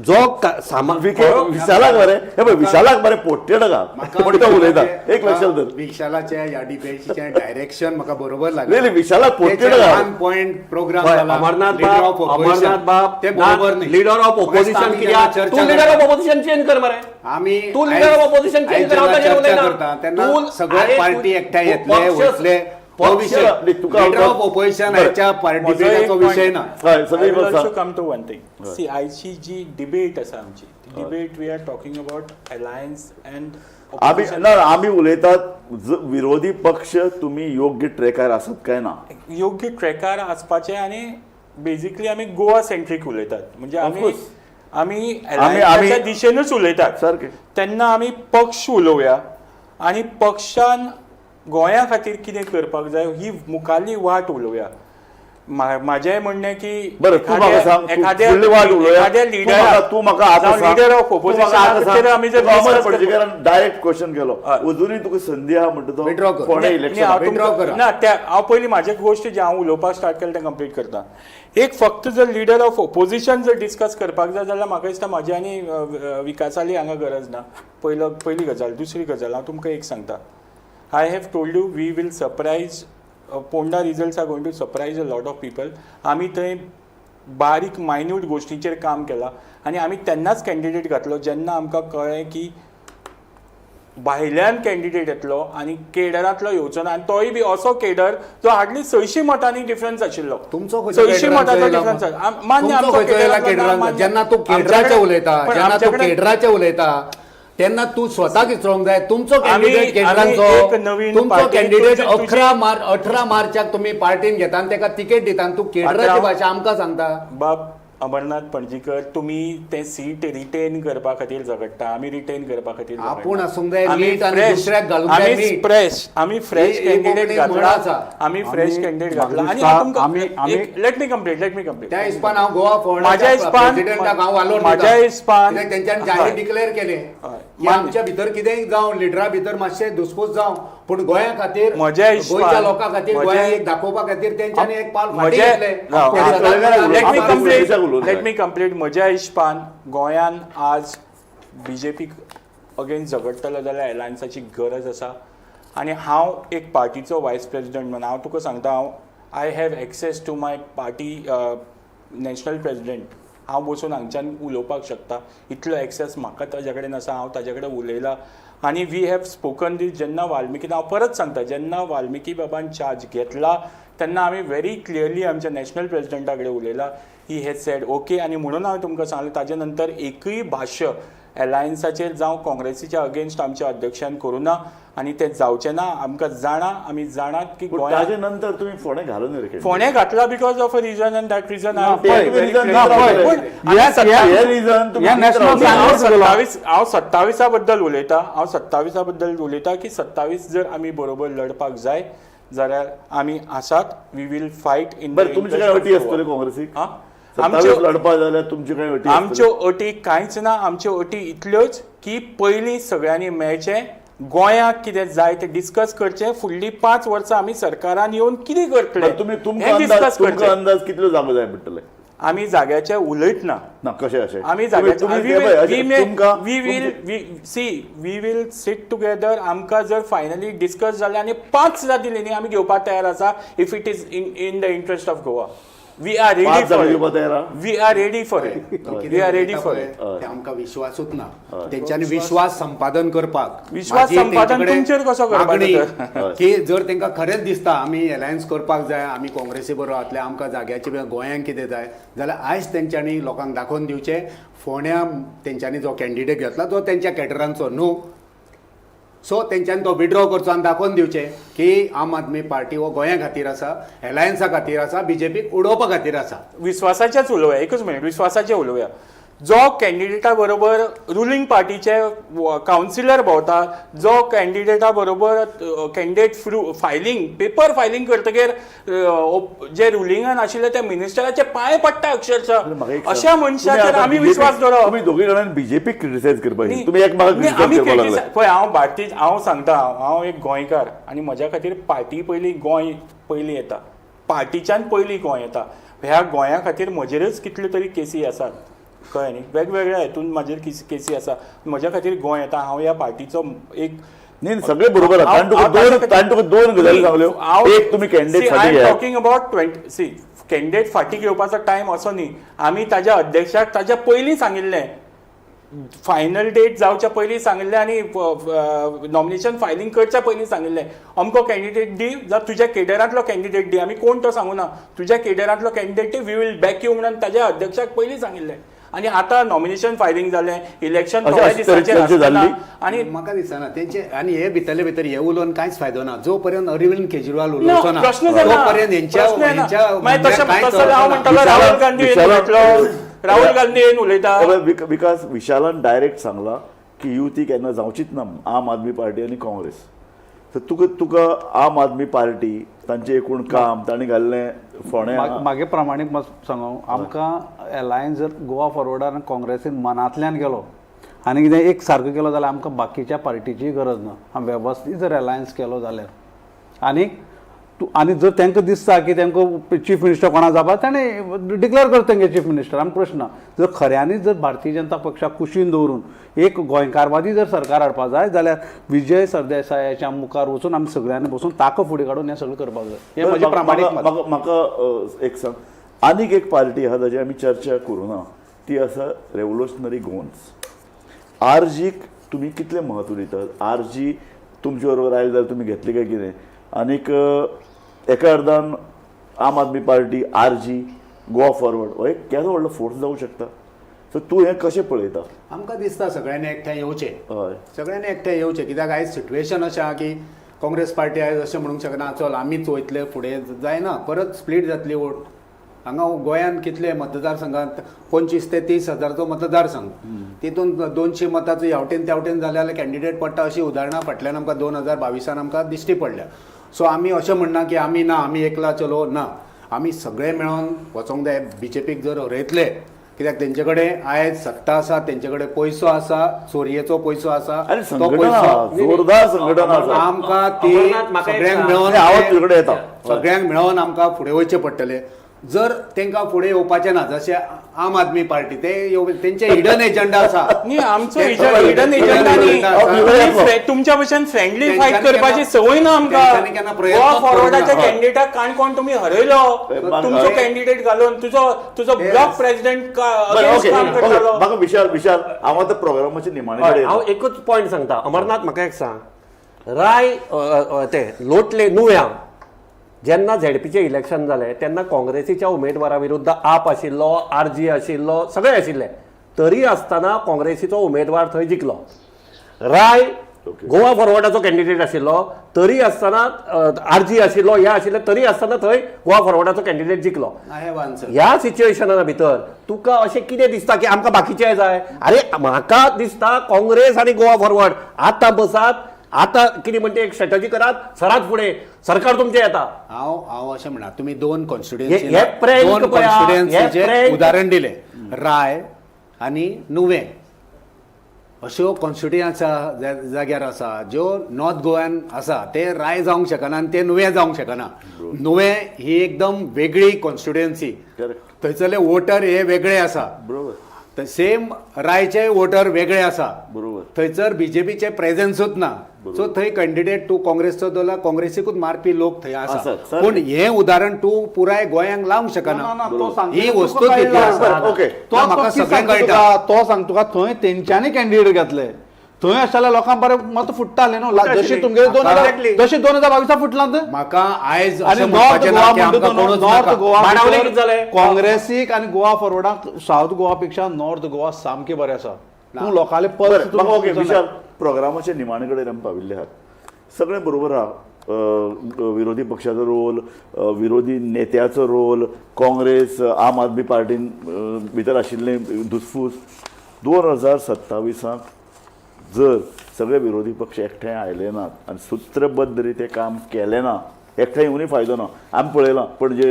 जो सामा विशालाक मरे, हे पळय विशालाक मरे पोट्टे नका पण तो उलयता, एक लक्षात धर. विशालाच्या ह्या डिबेटीचें डायरेक्शन म्हाका बरोबर लागलें. नाही, विशालाक पोट्टे नका. वन पॉइंट प्रोग्राम पळय, अमरनाथ बाब, अमरनाथ बाब ते बरोबर न्ही. लिडर ऑफ ऑपोजिशन कित्याक? तूं लिडर ऑफ ऑपोजिशन चेंज कर मरे. आमी तूं लिडर ऑफ ऑपोजिशन चेंज कर, हांव ताजेर चर्चा उलयना. करता तेन्ना तूं सगळे अरे पार्टी तूं एकठांय येतले वयतले हो पक्ष- विशय. नाही, तुका लिडर ऑफ ऑपोजिशन बरं. ह्याच्या म्हजो डिबेटाचो एक विशय point- ना. हय, सगळी I will bus also come to one thing. See, आयची जी डिबेट आसा आमची, ती debate we are talking about alliance and आमी ना, आमी उलयतात विरोधी पक्ष तुमी योग्य ट्रेकार आसात काय ना. योग्य ट्रेकार आसपाचे आनी बेजिकली आमी गोवा सेंट्रीक उलयतात, म्हणजे आमी course. आमी अलायन्साच्या दिशेनूच उलयतात. सारकें. तेन्ना आमी पक्ष उलोवया आनी पक्षान गोंया खातीर कितें करपाक जाय ही मुखारली वाट उलोवया. म्हाजें म्हणणें की बरं, तूं म्हाका सांग, तूं एखाद्या फुडली वाट उलोवया. एखाद्या तूं म्हाका आतां सांग. लिडर ऑफ तूं म्हाका आतां ऑपोजिशन सांग. आमी जर तुका अमर discuss करपाक- पणजेकारान डायरेक्ट क्वेश्चन केलो, हय. अजुनूय तुका संदी आहा म्हणटा तो Withdraw कर. फोंडें नाही, इलेक्शन. हांव Withdraw तुमकां- करा. ना, त्या हांव पयलीं म्हाजे गोश्ट जे हांव उलोवपाक स्टार्ट केलें तें कंप्लीट करता. एक फक्त जर लिडर ऑफ ऑपोजिशन जर डिस्कस करपाक जाय जाल्यार म्हाका दिसता म्हाजी आनी विकासाली हांगा गरज ना. पयली गजाल. दुसरी गजाल हांव तुमकां एक सांगता, I have told you we will surprise, Ponda results are going to surprise a lot of people. आमी थंय बारीक मायन्यूट गोश्टीचेर काम केलां आनी आमी तेन्नाच कॅन्डिडेट घातलो जेन्ना आमकां कळ्ळें की भायल्यान कॅन्डिडेट येतलो आनी केडरांतलो येवचो ना, आनी तोय बी असो केडर जो हार्डली 600 मतांनी डिफरन्स आशिल्लो. तुमचो खंयचो 600 केडरांचो मतांचो येयला डिफरन्स मग? मान्य, तुमचो आमचो खंयचो येयला केडरांतलो ना, केडरांचो? मान्य. जेन्ना तूं केडराचें उलयता, पण जेन्ना तूं आमच्याकडे- केडराचें उलयता तेन्ना तूं स्वताक विचारूंक जाय तुमचो आमी- कॅन्डिडेट आमी केडरांचो, एक नवीन तुमचो पार्टी, कॅन्डिडेट तुजी- 18 मार्चाक तुमी पार्टीन घेता आनी ताका तिकेट दिता आनी तूं केडराची भाशा आमकां सांगता. बाब अमरनाथ पणजीकर, तुमी तें सीट रिटेन करपा खातीर झगडटा, आमी रिटेन करपा खातीर झगडना. आपूण आसूंक जाय आमी नीट आनी fresh- दुसऱ्याक घालूंक जाय आमी नीट. फ्रेश, आमी फ्रेश ही कॅन्डिडेट कोंकणीत म्हण घातला, आसा. आमी फ्रेश आमी कॅन्डिडेट घातला आनी म्हाका हांव तुमकां आमी- let me complete, let me complete. त्या हिसपान हांव गोवा म्हाज्या हिसपान- प्रेसिडेंटाक हांव वालोर दिता. म्हाज्या हिसपान- कित्याक तेंच्यांनी जाहीर हय. डिक्लेअर केलें हय. की आमच्या भितर कितेंय जावं, लिडरा भितर मातशें दुसपूस जावं, पूण गोंया खातीर, म्हज्या हिसपान- गोंयच्या लोकां खातीर, म्हज्या- गोंयांक एक दाखोवपा खातीर तेंच्यांनी एक पावल फाटीं म्हज्या- घेतलें. राव, ते हांव- सदांच let me आमी कंप्लीट, उलोवंक जाय. Let me complete. म्हज्या हिसपान गोंयान आज बीजेपी अगेन्स्ट झगडटलो जाल्यार एलायन्साची गरज आसा आनी हांव एक पार्टीचो वायस प्रेसिडेंट म्हणून हांव तुका सांगता, हांव I have access to my party national president. हांव बसून हांगच्यान उलोवपाक शकता, इतलो एक्सेस म्हाका ताज्या कडेन आसा. हांव ताज्या कडेन उलयलां आनी we have spoken दीस. जेन्ना वाल्मिकी, हांव परत सांगता, जेन्ना वाल्मिकी बाबान चार्ज घेतला तेन्ना आमी व्हेरी क्लियरली आमच्या नॅशनल प्रेसिडेंटा कडेन उलयला, he has said okay. आनी म्हणून हांवें तुमकां सांगलें, ताजे नंतर एकूय भाश्य एलायन्साचेर जावं काँग्रेसीच्या अगेन्स्ट आमच्या अध्यक्षान करूं ना आनी तें जावचें ना. आमकां जाणा, आमी जाणात की पूण गोंयांत ताजे नंतर तुमी फोंडें घालून रे candidate. फोंडें घातला because of a reason and that reason ना, पळय, ना, पळय. हे रिजन तुमी ह्या national रावले. हांव काँग्रेस गेलो. 27, हांव 27 बद्दल उलयता, हांव 27 बद्दल उलयता की 27 जर आमी बरोबर लढपाक जाय जाल्यार आमी आसात, we will fight in. बरं, तुमची काय अटी आसतल्यो काँग्रेसीक? 27 आमच्यो लढपा जाल्यार तुमची काय अटी आमच्यो आसतल्यो? अटी कांयच ना. आमच्यो अटी इतल्योच की पयलीं सगळ्यांनी मेळचें, गोंयाक कितें जाय तें डिस्कस करचें, फुडलीं 5 वर्सां आमी सरकारान येवन कितें करतले बरं, तुमी तुमकां हें अंदाज डिस्कस तुमकां करचें. अंदाज कितल्यो जागो जाय पडटले? आमी जाग्याचे उलयतना ना, कशें अशें आमी तुमी- जाग्याचे तुमी ते पळय, अशें तुमकां we will we see we will sit together. आमकां जर फायनली डिस्कस जालें आनी 5 सुद्दां दिली न्ही, आमी घेवपाक तयार आसा if it is in in the interest of Goa. We are ready 5 for जागो घेवपाक तयार आहा? We are ready for it, we are ready for it. ते आमकां विश्वासूच ना. तेंच्यांनी विश्वास संपादन करपाक, विश्वास माझी संपादन तेंचे कडेन तुमचेर कसो करपाचो मागणी तर? की जर तेंकां खरेंच दिसता आमी एलायन्स करपाक जाय, आमी काँग्रेसी बरोबर जातले, आमकां जाग्याची बी गोंयांक कितें जाय जाल्यार आयज तेंच्यांनी लोकांक दाखोवन दिवचें, फोंड्या तेंच्यांनी जो कॅन्डिडेट घेतला तो तेंच्या कॅटरांचो न्हू, सो तेंच्यांनी तो विड्रॉ करचो आनी दाखोवन दिवचें की आम आदमी पार्टी हो गोंया खातीर आसा, एलायन्सा खातीर आसा, बीजेपीक उडोवपा खातीर आसा. विश्वासाचेच उलोवया, एकूच मिनिट, विश्वासाचे उलोवया. जो कॅन्डिडेटा बरोबर रुलींग पार्टीचे कावन्सिलर भोंवता, जो कॅन्डिडेटा बरोबर कॅन्डिडेट फ्रू फायलींग पेपर फायलींग करतगीर जे रुलिंगान आशिल्ले त्या मिनिस्टराचे पांय पडटा अक्षरशः, म्हाका एक सांग. अशा मनशाचेर तुमी आतां आमी BJP विश्वास दवरप. तुमी दोगी जाणांनी बीजेपी क्रिटिसायज करपाची, तुमी एकमेकाक न्ही, आमी क्रिटिसायज करपाक लागले. पळय, हांव भारतीय, हांव सांगता, हांव एक गोंयकार आनी म्हज्या खातीर पार्टी पयलीं, गोंय पयलीं येता. पार्टीच्यान पयलीं गोंय येता. ह्या गोंया खातीर म्हजेरच कितल्यो तरी केसी आसात, कळ्ळें न्ही, वेगवेगळ्या हेतून म्हाजेर केसी आसा. म्हज्या खातीर गोंय येता, हांव ह्या पार्टीचो एक न्ही, सगळे बरोबर आहा. ताणें तुका दोन, ताणें तुका दोन गजाली सांगल्यो. एक, तुमी कॅन्डिडेट फाटीं I am घेयात. Talking about 20. सी, कॅन्डिडेट फाटीं घेवपाचो टायम असो न्ही. आमी ताज्या अध्यक्षाक ताज्या पयलीं सांगिल्लें, फायनल डेट जावच्या पयलीं सांगिल्लें आनी नॉमिनेशन फायलींग करच्या पयलीं सांगिल्लें, अमको कॅन्डिडेट दी, जावं तुज्या केडरांतलो कॅन्डिडेट दी, आमी कोण तो सांगूना, तुज्या केडरांतलो कॅन्डिडेट दी, we will back you म्हणून ताज्या अध्यक्षाक पयलीं सांगिल्लें. आनी आतां नॉमिनेशन फायलींग जालें, इलेक्शन अशें थोड्या अशें दिसांचेर चर्चा आसतना जाल्ली? आनी म्हाका दिसना तेंचे आनी हे भितरले भितर हे उलोवन कांयच फायदो ना. जो पर्यंत अरविंद केजरीवाल उलोवचो ना प्रश्न जायना, तो पर्यंत हेंच्या प्रश्न येना. हेंच्या मागीर तशें कांयच तसो हांव ना. म्हणटलो राहुल गांधी येवन उलयतलो, राहुल गांधी येवन उलयता. विकास, विशालान डायरेक्ट सांगला की युती केन्ना जावचीच ना आम आदमी पार्टी आनी काँग्रेस. तर तुका आम आदमी पार्टी तांचें एकूण काम तांणी घाल्लें फोंड्या मागे प्रामाणीक मत सांगू, आमकां एलायन्स जर गोवा फॉरवर्डान आनी काँग्रेसीन मनांतल्यान गेलो आनी कितें एक सारको केलो जाल्यार आमकां बाकीच्या पार्टीचीय गरज ना. आमी वेवस्थीत जर एलायन्स केलो जाल्यार आनी तूं आनी जर तांकां दिसता की तांकां चीफ मिनिस्टर कोणा जावपा, ताणें डिक्लेअर करता तेंगे चीफ मिनिस्टर, आमकां प्रश्न ना. जर खऱ्यांनीच जर भारतीय जनता पक्षाक कुशीन दवरून एक गोंयकारवादी जर सरकार हाडपा जाय जाल्यार विजय सरदेसायाच्या मुखार वचून आमी सगळ्यांनी बसून ताका फुडें काडून हें सगळें करपाक जाय. हें म्हजें प्रामाणीक मत. म्हाका एक सांग, आनीक एक पार्टी आहा ताजी आमी चर्चा करूं ना, ती आसा रेवोल्युशनरी गोवन्स. आरजीक तुमी कितलें म्हत्व दितात? आरजी तुमचे बरोबर आयले जाल्यार तुमी घेतली काय कितें? आनीक एका अर्दान Aam Aadmi Party, RG, Goa Forward हो एक केदो व्हडलो फोर्स जावं शकता. सो तूं हें कशें पळयता? आमकां दिसता सगळ्यांनी एकठांय येवचें, हय, सगळ्यांनी एकठांय येवचें, कित्याक आयज सिट्युएशन अशें आहा की काँग्रेस पार्टी आयज अशें म्हणूंक शकना चल आमीच वयतले फुडें, जायना, परत स्प्लीट जातली वोट. हांगा गोंयांत कितले मतदारसंघात 25 ते 30 हजारचो मतदारसंघ, तितून 200 मतांचो ह्यावटेन त्यावटेन जाले जाल्यार कॅन्डिडेट पडटा अशी उदाहरणां फाटल्यान आमकां 2022 आमकां दिश्टी पडल्या. सो आमी अशें म्हणना की आमी ना, आमी एकला चलो ना, आमी सगळे मेळोन वचोंक जाय. बीजेपीक जर हरयतले, कित्याक तेंचे कडेन आयज सत्ता आसा, तेंचे कडेन पयसो आसा, चोरयेचो पयसो आसा, आनी तो संघटना पयसो जोरदार संघटना आसा. आमकां ती सगळ्यांक मेळोन आवाज तुजे कडेन येता. सगळ्यांक मेळोन आमकां फुडें वयचें पडटलें. जर तांकां फुडें येवपाचें ना, जशें आम आदमी पार्टी ते तेंचे हिडन एजंडा आसा. न्ही, आमचो हिडन एजंडा न्ही, तुमच्या भशेन फ्रेंडली फायट करपाची संवय ना आमकां. गोवा फॉरवर्डाच्या कॅन्डिडेटाक काणकोण तुमी हरयलो, तुमचो कॅन्डिडेट घालून तुजो तुजो ब्लॉक प्रेसिडेंट काम करतालो. म्हाका विशाल, विशाल हांव आतां प्रोग्रामाचे निमाणे कडेन हांव एकूच पॉयंट सांगता. अमरनाथ, म्हाका एक सांग, राय ते लोटले नुव्या जेन्ना झेडपीचें इलेक्शन जालें तेन्ना काँग्रेसीच्या उमेदवारा विरुद्ध आप आशिल्लो, आरजी आशिल्लो, सगळे आशिल्ले, तरी आसतना काँग्रेसीचो उमेदवार थंय जिखलो. राय गोवा फॉरवर्डाचो कॅन्डिडेट आशिल्लो, तरी आसतना आरजी आशिल्लो, हे आशिल्ले, तरी आसतना थंय गोवा फॉरवर्डाचो कॅन्डिडेट जिखलो. ह्या सिच्युएशना भितर तुका अशें कितें दिसता की आमकां बाकीचे जाय? अरे म्हाका दिसता काँग्रेस आनी गोवा फॉरवर्ड आतां बसात, आतां कितें म्हणटा एक स्ट्रेटजी करात, सरात फुडें, सरकार तुमचें येता. हांव हांव अशें म्हणा, तुमी दोन कॉन्स्टिट्युएन्सी, दोन कॉन्स्टिट्युएन्सीचें उदाहरण दिलें, राय आनी नुवें. अश्यो कॉन्स्टिट्युएन्सी जाग्यार आसा ज्यो नॉर्थ गोव्यान आसा, ते राय जावंक शकना आनी ते नुवें जावंक शकना. नुवें ही एकदम वेगळी कॉन्स्टिट्युएन्सी, थंयसरले वोटर हे वेगळे आसा, बरोबर, सेम रायचे वोटर वेगळे आसा, बरोबर, थंयसर बीजेपीचे प्रेझेन्सूच ना. सो थंय कॅन्डिडेट तूं काँग्रेसचो दवरला, काँग्रेसीकूच मारपी लोक थंय आसा. पूण हें उदाहरण तूं पुराय गोंयांक लावंक शकना, ही वस्तुस्थिती आसा. म्हाका सगळें कळटा. तो सांग तुका, थंय तेंच्यांनी कॅन्डिडेट घातले, थंय आशिल्ल्या लोकांक बरें मत फुट्टालें न्हू, जशें तुमगेले 2000 जशें 2022 फुटलां. म्हाका आयज आनी नॉर्थ गोवा म्हणटा, नॉर्थ गोवा काँग्रेसीक आनी गोवा फॉरवर्डाक सावथ गोवा पेक्षा नॉर्थ गोवा सामकें बरें आसा. तूं लोकांले पल्स. ओके विशाल, प्रोग्रामाच्या निमाणे कडेन आमी पाविल्ले आहात. सगळें बरोबर आहा, विरोधी पक्षाचो रोल, विरोधी नेत्याचो रोल, काँग्रेस आम आदमी पार्टीन भितर आशिल्लें धुसफूस. 2027 जर सगळे विरोधी पक्ष एकठांय आयले नात आनी सुत्रबद्ध रिते काम केलें ना, एकठांय येवनूय फायदो ना. आमी पळयलां पणजे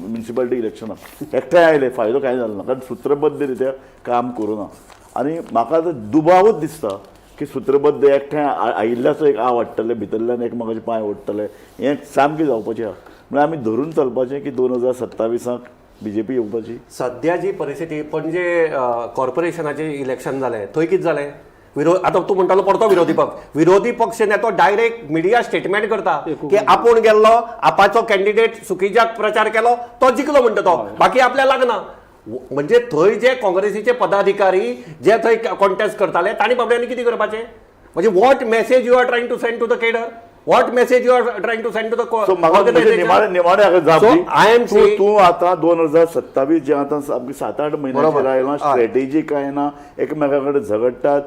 म्युनिसिपालिटी इलेक्शनाक एकठांय आयले, फायदो कांय जालो ना, कारण सुत्रबद्ध रित्या काम करूं ना. आनी म्हाका आतां दुबावूच दिसता की सुत्रबद्ध एकठांय आयिल्ल्याचो एक आव वाडटले, भितरल्यान एकमेकाचे पांय ओडटले, हें सामकें जावपाचें आहा. म्हळ्यार आमी धरून चलपाचें की 2027 बीजेपी येवपाची. सध्या जी परिस्थिती, पणजे कॉर्पोरेशनाचें इलेक्शन जालें, थंय कितें जालें? विरोध, आतां तूं म्हणटालो परतो विरोधी पक्ष, विरोधी पक्ष नेतो डायरेक्ट मिडिया स्टेटमेंट करता की आपूण गेल्लो, आपाचो कॅन्डिडेट सुखीजाक प्रचार केलो, तो जिखलो म्हणटा तो, बाकी आपल्याक लागना. म्हणजे थंय जे काँग्रेसीचे पदाधिकारी जे थंय कॉन्टेस्ट करताले तांणी बाबड्यांनी कितें करपाचें? म्हणजे what message you are trying to send to the cadre, what message you are trying to send to the so म्हाका म्हणजे निमाणे निमाणे हाका जाप So, दी. I am तूं saying- तूं आतां 2027 जें आतां सामकें 7-8 म्हयन्याचेर बरोबर. आयलां, हय. स्ट्रेटेजी कांय ना, एकमेका कडेन झगडटात,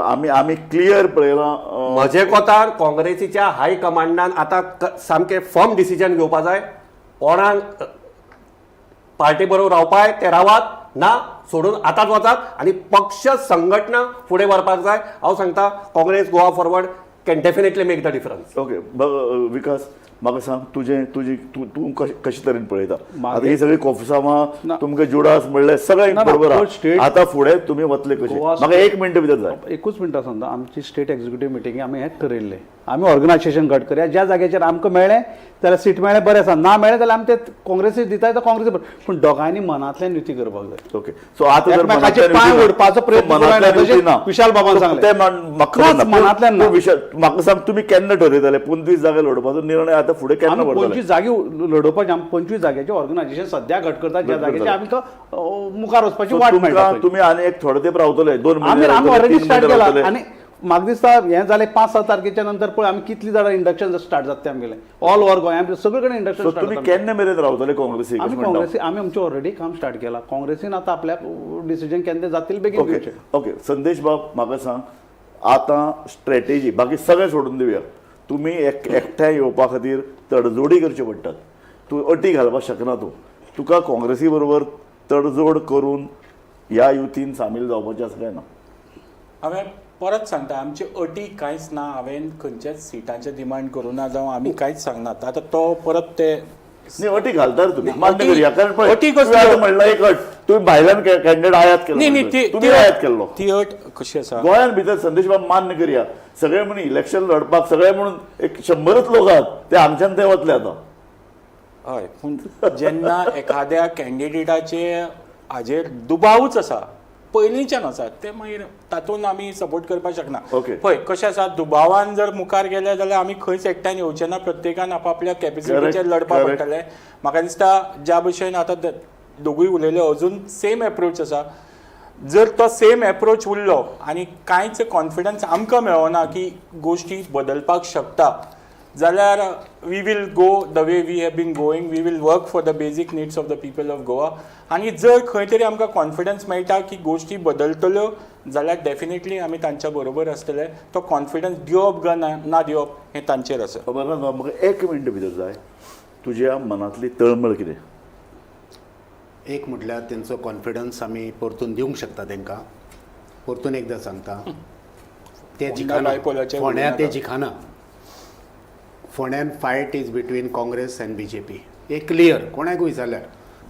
आमी आमी क्लियर पळयलां. म्हजे कोतार काँग्रेसीच्या हाय कमांडान आतां सामकें फर्म डिसिजन घेवपा जाय. कोणाक पार्टी बरोबर रावपाय ते रावात, ना सोडून आतांच वचात आनी पक्ष संघटना फुडें व्हरपाक जाय. हांव सांगता, Congress Goa Forward can definitely make the difference. Okay, Vikas, म्हाका सांग तुजें तुजी तूं तूं कशें कशे तरेन पळयता मागे- आतां ही सगळी कोफसांवां, ना. तुमकां जुडास म्हणलें सगळें ना, ना, बरोबर गोवा आहा. स्टेट- आतां फुडें तुमी वतले कशे? गोवा म्हाका स्टेट- एक मिनट भितर जाय. एकूच मिनटां सांगता, आमची स्टेट एक्झिक्युटीव मिटींग आमी हें ठरयल्लें, आमी ऑर्गनायझेशन घट करया. ज्या जाग्याचेर आमकां मेळ्ळें जाल्यार सीट मेळ्ळें बरें आसा, ना मेळ्ळें जाल्यार आमी ते काँग्रेसीक दिता तर काँग्रेसी, पूण दोगांयनी मनांतल्यान युती करपाक जाय. ओके, सो आतां जर एकमेकाचे मनांतल्यान पांय युती ना, ओडपाचो प्रयत्न सो मनांतल्यान करूया, युती ना. विशाल बाबान सो सांगलें. ते म्हाका खबर नाच, ना. मनांतल्यान ना. पूण विशाल, म्हाका सांग, तुमी केन्ना ठरयतले 25 जागे लढोवपाचो निर्णय आतां फुडें केन्ना आमी व्हरतले? 25 जागे लढोवपाचे, आमी 25 जाग्याचें ऑर्गनायझेशन सद्या घट करता, ज्या घट जाग्याचेर करता. आमकां मुखार वचपाची सो वाट मेळटा तुमकां थंय. तुमी आनी एक थोडे तेंप रावतले, 2 आमी म्हयने आमी रावतले, ऑलरेडी 3 स्टार्ट म्हयने केला. रावतले. आनी म्हाका दिसता हें जालें 5-6 तारखेच्या नंतर पळय आमी कितली जाणां इंडक्शन स्टार्ट जाता ते आमगेलें ऑल ओवर गोंय, आमचे सगळे कडेन इंडक्शन सो स्टार्ट तुमी जाता. केन्ना मेरेन रावतले काँग्रेसीक आमी अशें म्हणटा? काँग्रेसी आमी आमचें ऑलरेडी काम स्टार्ट केलां. काँग्रेसीन आतां आपल्याक डिसिजन केन्ना जातील बेगीन ओके घेवचें. ओके संदेश बाब, म्हाका सांग आतां स्ट्रेटेजी बाकी सगळें सोडून दिवया, तुमी एकठांय येवपा खातीर तडजोडी करच्यो पडटात, तूं अटी घालपाक शकना, तूं तुका काँग्रेसी बरोबर तडजोड करून ह्या युतीन सामील जावपाचें आसा काय ना? हांवें परत सांगता, आमची अटी कांयच ना. हांवें खंयच्याच सिटांचें डिमांड करूं ना, जावं आमी कांयच सांगनात. आतां तो परत ते न्ही, अटी घालता रे तुमी, मान्य अटी- करुया, कारण पळय अटी कसली? तुवें आतां म्हणलां एक अट, तुमी भायल्यान कॅन्डिडेट आयात केलो, न्ही न्ही ती तुमी आयात केल्लो ती अट कशी आसा गोंयांत भितर. संदेश बाब, मान्य करया, सगळे म्हणून इलेक्शन लढपाक सगळे म्हणून एक 100च लोक आहात, ते आमच्यान ते वतले आतां. हय, पूण जेन्ना एखाद्या कॅन्डिडेटाचे हाजेर दुबावूच आसा, पयलींच्यान आसा, ते मागीर तातूंत आमी सपोर्ट करपाक शकना. Okay. पळय कशें आसा, दुबावान जर मुखार गेले जाल्यार आमी खंयच एकठांय येवचे ना. प्रत्येकान आपापल्या कॅपेसिटीचेर लढपाक पडटलें. म्हाका दिसता ज्या भशेन आतां दोगूय उलयले, अजून सेम एप्रोच आसा. जर तो सेम एप्रोच उरलो आनी कांयच कॉन्फिडन्स आमकां मेळना की गोश्टी बदलपाक शकता जाल्यार we will go the way we have been going, we will work for the basic needs of the people of Goa. आनी जर खंय तरी आमकां कॉन्फिडन्स मेळटा की गोश्टी बदलतल्यो जाल्यार डेफिनेटली आमी तांच्या बरोबर आसतले. तो कॉन्फिडन्स दिवप काय ना दिवप हें तांचेर आसा. खबर ना, म्हाका एक मिनट भितर जाय, तुज्या मनांतली तळमळ कितें? एक म्हटल्यार तेंचो कॉन्फिडन्स आमी परतून दिवंक शकता तेंकां. परतून एकदां सांगता, ते जिखना, बायपोलाचेर फोंड्या ते उलोवनाका. जिखना. फोंड्यान fight is between Congress and BJP, हे क्लियर कोणाकूय जाल्यार.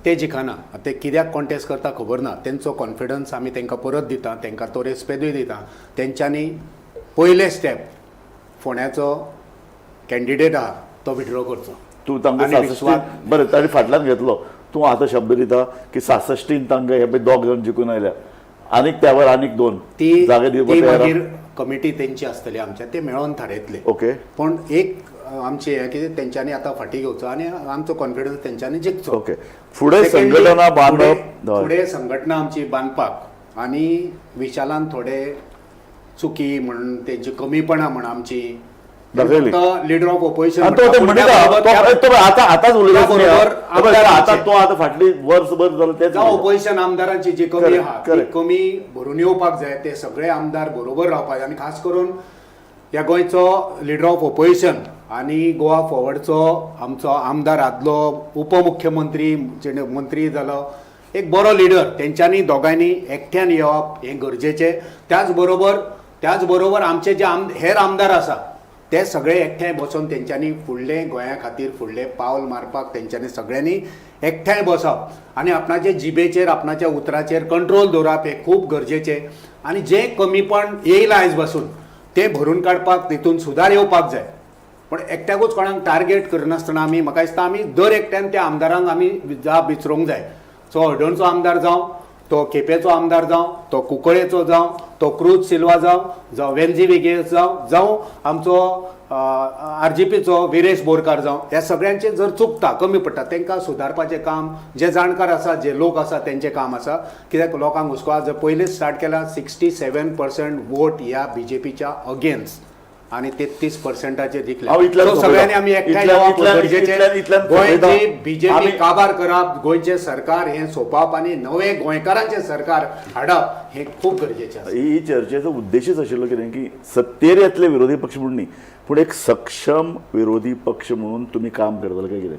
ते जिखना, ते कित्याक कॉन्टेस्ट करता खबर ना. तेंचो कॉन्फिडन्स आमी तेंकां परत दिता, तेंकां तो रेस्पेदूय दिता. तेंच्यांनी पयले स्टेप फोंड्याचो कॅन्डिडेट आहा तो विड्रॉ करचो. तूं तांकां आनी सासश्टीन विश्वास- बरें तांणी फाटल्यान घेतलो, तूं आतां शब्द दिता की सासश्टीन तांकां हे पळय दोग जाण जिखून आयल्या, आनीक त्यावर आनीक 2 ती जागे दिवपाक ती तयार आहा? मागीर कमिटी तेंची आसतली, आमच्या ते मेळोन थारयतले. ओके. पूण एक आमचें हें कितें तेंच्यांनी आतां फाटीं घेवचो आनी आमचो कॉन्फिडन्स तेंच्यांनी जिखचो. ओके, फुडें Secondly, संघटना बांदप, हय. फुडें संघटना आमची बांदपाक आनी विशालान थोडे चुकी म्हण तेंची कमीपणां म्हण आमची दाखयली. लिडर ऑफ ओपोजिशन आनी तो ते म्हणटा, तो आतां आतांच उलयता, त्याबरोबर आतां तो आतां फाटली वर्सभर जालें तेच जावं उलयता. ओपोजिशन आमदारांची जी कमी Correct, आहा ती correct. कमी भरून येवपाक जाय. ते सगळे आमदार बरोबर रावपाक जाय आनी खास करून ह्या गोंयचो लिडर ऑफ ओपोजिशन आनी गोवा फॉवर्डचो आमचो आमदार, आदलो उपमुख्यमंत्री, जेणे मंत्री जालो, एक बरो लिडर, तेंच्यांनी दोगांयनी एकठ्यान येवप हें गरजेचें. त्याच बरोबर आमचे जे हेर आमदार आसा ते सगळे एकठांय बसून तेंच्यांनी फुडलें गोंया खातीर फुडलें पावल मारपाक तेंच्यांनी सगळ्यांनी एकठांय बसप आनी आपणाचे जिबेचेर आपणाच्या उतराचेर कंट्रोल दवरप हें खूब गरजेचें. आनी जें कमीपण येयलां आयज बसून तें भरून काडपाक तितून सुदार येवपाक जाय. पण एकट्याकूच कोणाक टार्गेट करनासतना आमी, म्हाका दिसता आमी दर एकट्यान त्या आमदारांक आमी जाप विचारूंक जाय. सो हळदोणचो आमदार जावं, तो केपेंचो आमदार जावं, तो कुंकळेचो जावं, तो क्रूज सिल्वा जावं, जावं वेन्झी व्हिएगस जावं, जावं आमचो आरजीपीचो विरेश बोरकार जावं, ह्या सगळ्यांचे जर चुकता, कमी पडटा, तांकां सुदारपाचें काम जे जाणकार आसा, जे लोक आसा तेंचें काम आसा. कित्याक लोकांक हुस्को आसा, जर पयलींच स्टार्ट केला 67% वोट ह्या बीजेपीच्या अगेन्स्ट आनी 33%चेर जिखले. हांव इतल्यान सो सोंपयतां. सगळ्यांनी आमी एकठांय येवप गरजेचें. इतल्यान गोंयची सोंपयतां. बीजेपी काबार करप, गोंयचें सरकार हें सोंपप आनी नवें गोंयकारांचें सरकार हाडप हें खूब गरजेचें आसा. ही चर्चेचो उद्देशच आशिल्लो कितें की सत्तेर येतले विरोधी पक्ष म्हणून न्ही, पूण एक सक्षम विरोधी पक्ष म्हणून तुमी काम करतले काय कितें,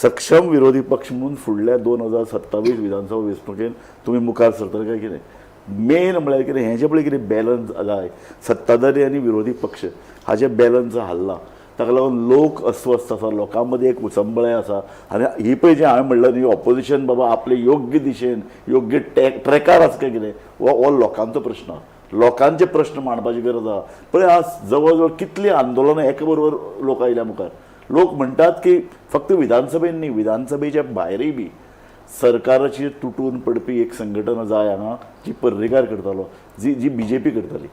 सक्षम विरोधी पक्ष म्हणून फुडल्या 2027 विधानसभा वेंचणुकेन तुमी मुखार सरतले काय कितें. मेन म्हळ्यार कितें, हें जें पळय कितें बॅलन्स जाय, सत्ताधारी आनी विरोधी पक्ष हाजें बॅलन्स हाल्ला, ताका लागून लोक अस्वस्थ आसा, लोकां मदीं एक उचंबळाय आसा. आनी ही पळय जें हांवें म्हणलें न्ही, ऑपोजिशन बाबा आपले योग्य दिशेन योग्य ट्रॅकार आसा काय कितें, हो लोकांचो प्रश्न, लोकांचे प्रश्न मांडपाची गरज आसा. पळय आज जवळ जवळ कितलीं आंदोलनां एका बरोबर लोक आयल्या मुखार, लोक म्हणटात की फक्त विधानसभेन न्ही, विधानसभेच्या भायरूय बी सरकाराचेर तुटून पडपी एक संघटना जाय हांगा, जी पर्रीकार करतालो, जी जी बीजेपी करताली,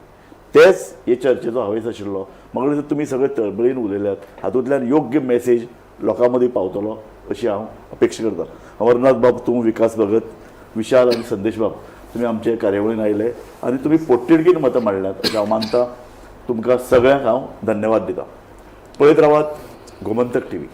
तेच हे चर्चेचो हावेस आशिल्लो. म्हाका दिसता तुमी सगळे तळमळीन उलयल्यात, हातूंतल्यान योग्य मॅसेज लोकां मदीं पावतलो अशी हांव अपेक्षा करता. अमरनाथ बाब, तूं, विकास भगत, विशाल आनी संदेश बाब, तुमी आमचे कार्यावळीन आयले आनी तुमी पोटतिडकीन मतां मांडल्यात अशें हांव मानता. तुमकां सगळ्यांक हांव धन्यवाद दिता. पळयत रावात गोमंतक टीव्ही.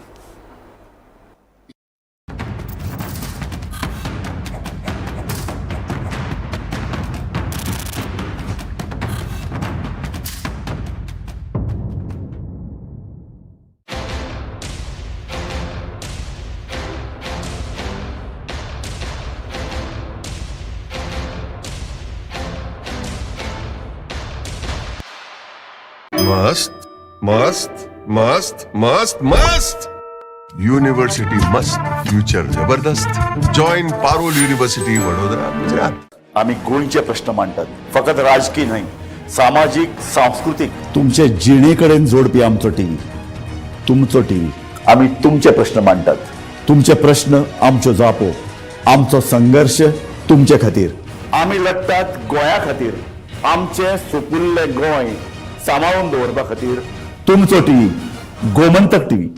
मस्त मस्त मस्त मस्त मस्त यूनिवर्सिटी मस्त, फ्यूचर जबरदस्त. Join Parul university, Vadodara, Gujarat. आमी गोंयचे प्रश्न मांडटात, फकत राजकी न्हय, सामाजीक, सांस्कृतीक, तुमचे जिणे कडेन जोडपी आमचो टीव्ही, तुमचो टीव्ही. आमी तुमचे प्रश्न मांडटात, तुमचे प्रश्न आमच्यो जापो, आमचो संघर्श तुमचे खातीर. आमी लडटात गोंया खातीर, आमचें सुपुल्लें गोंय सांबाळून दवरपा खातीर. तुमचो टीव्ही, गोमंतक टीव्ही.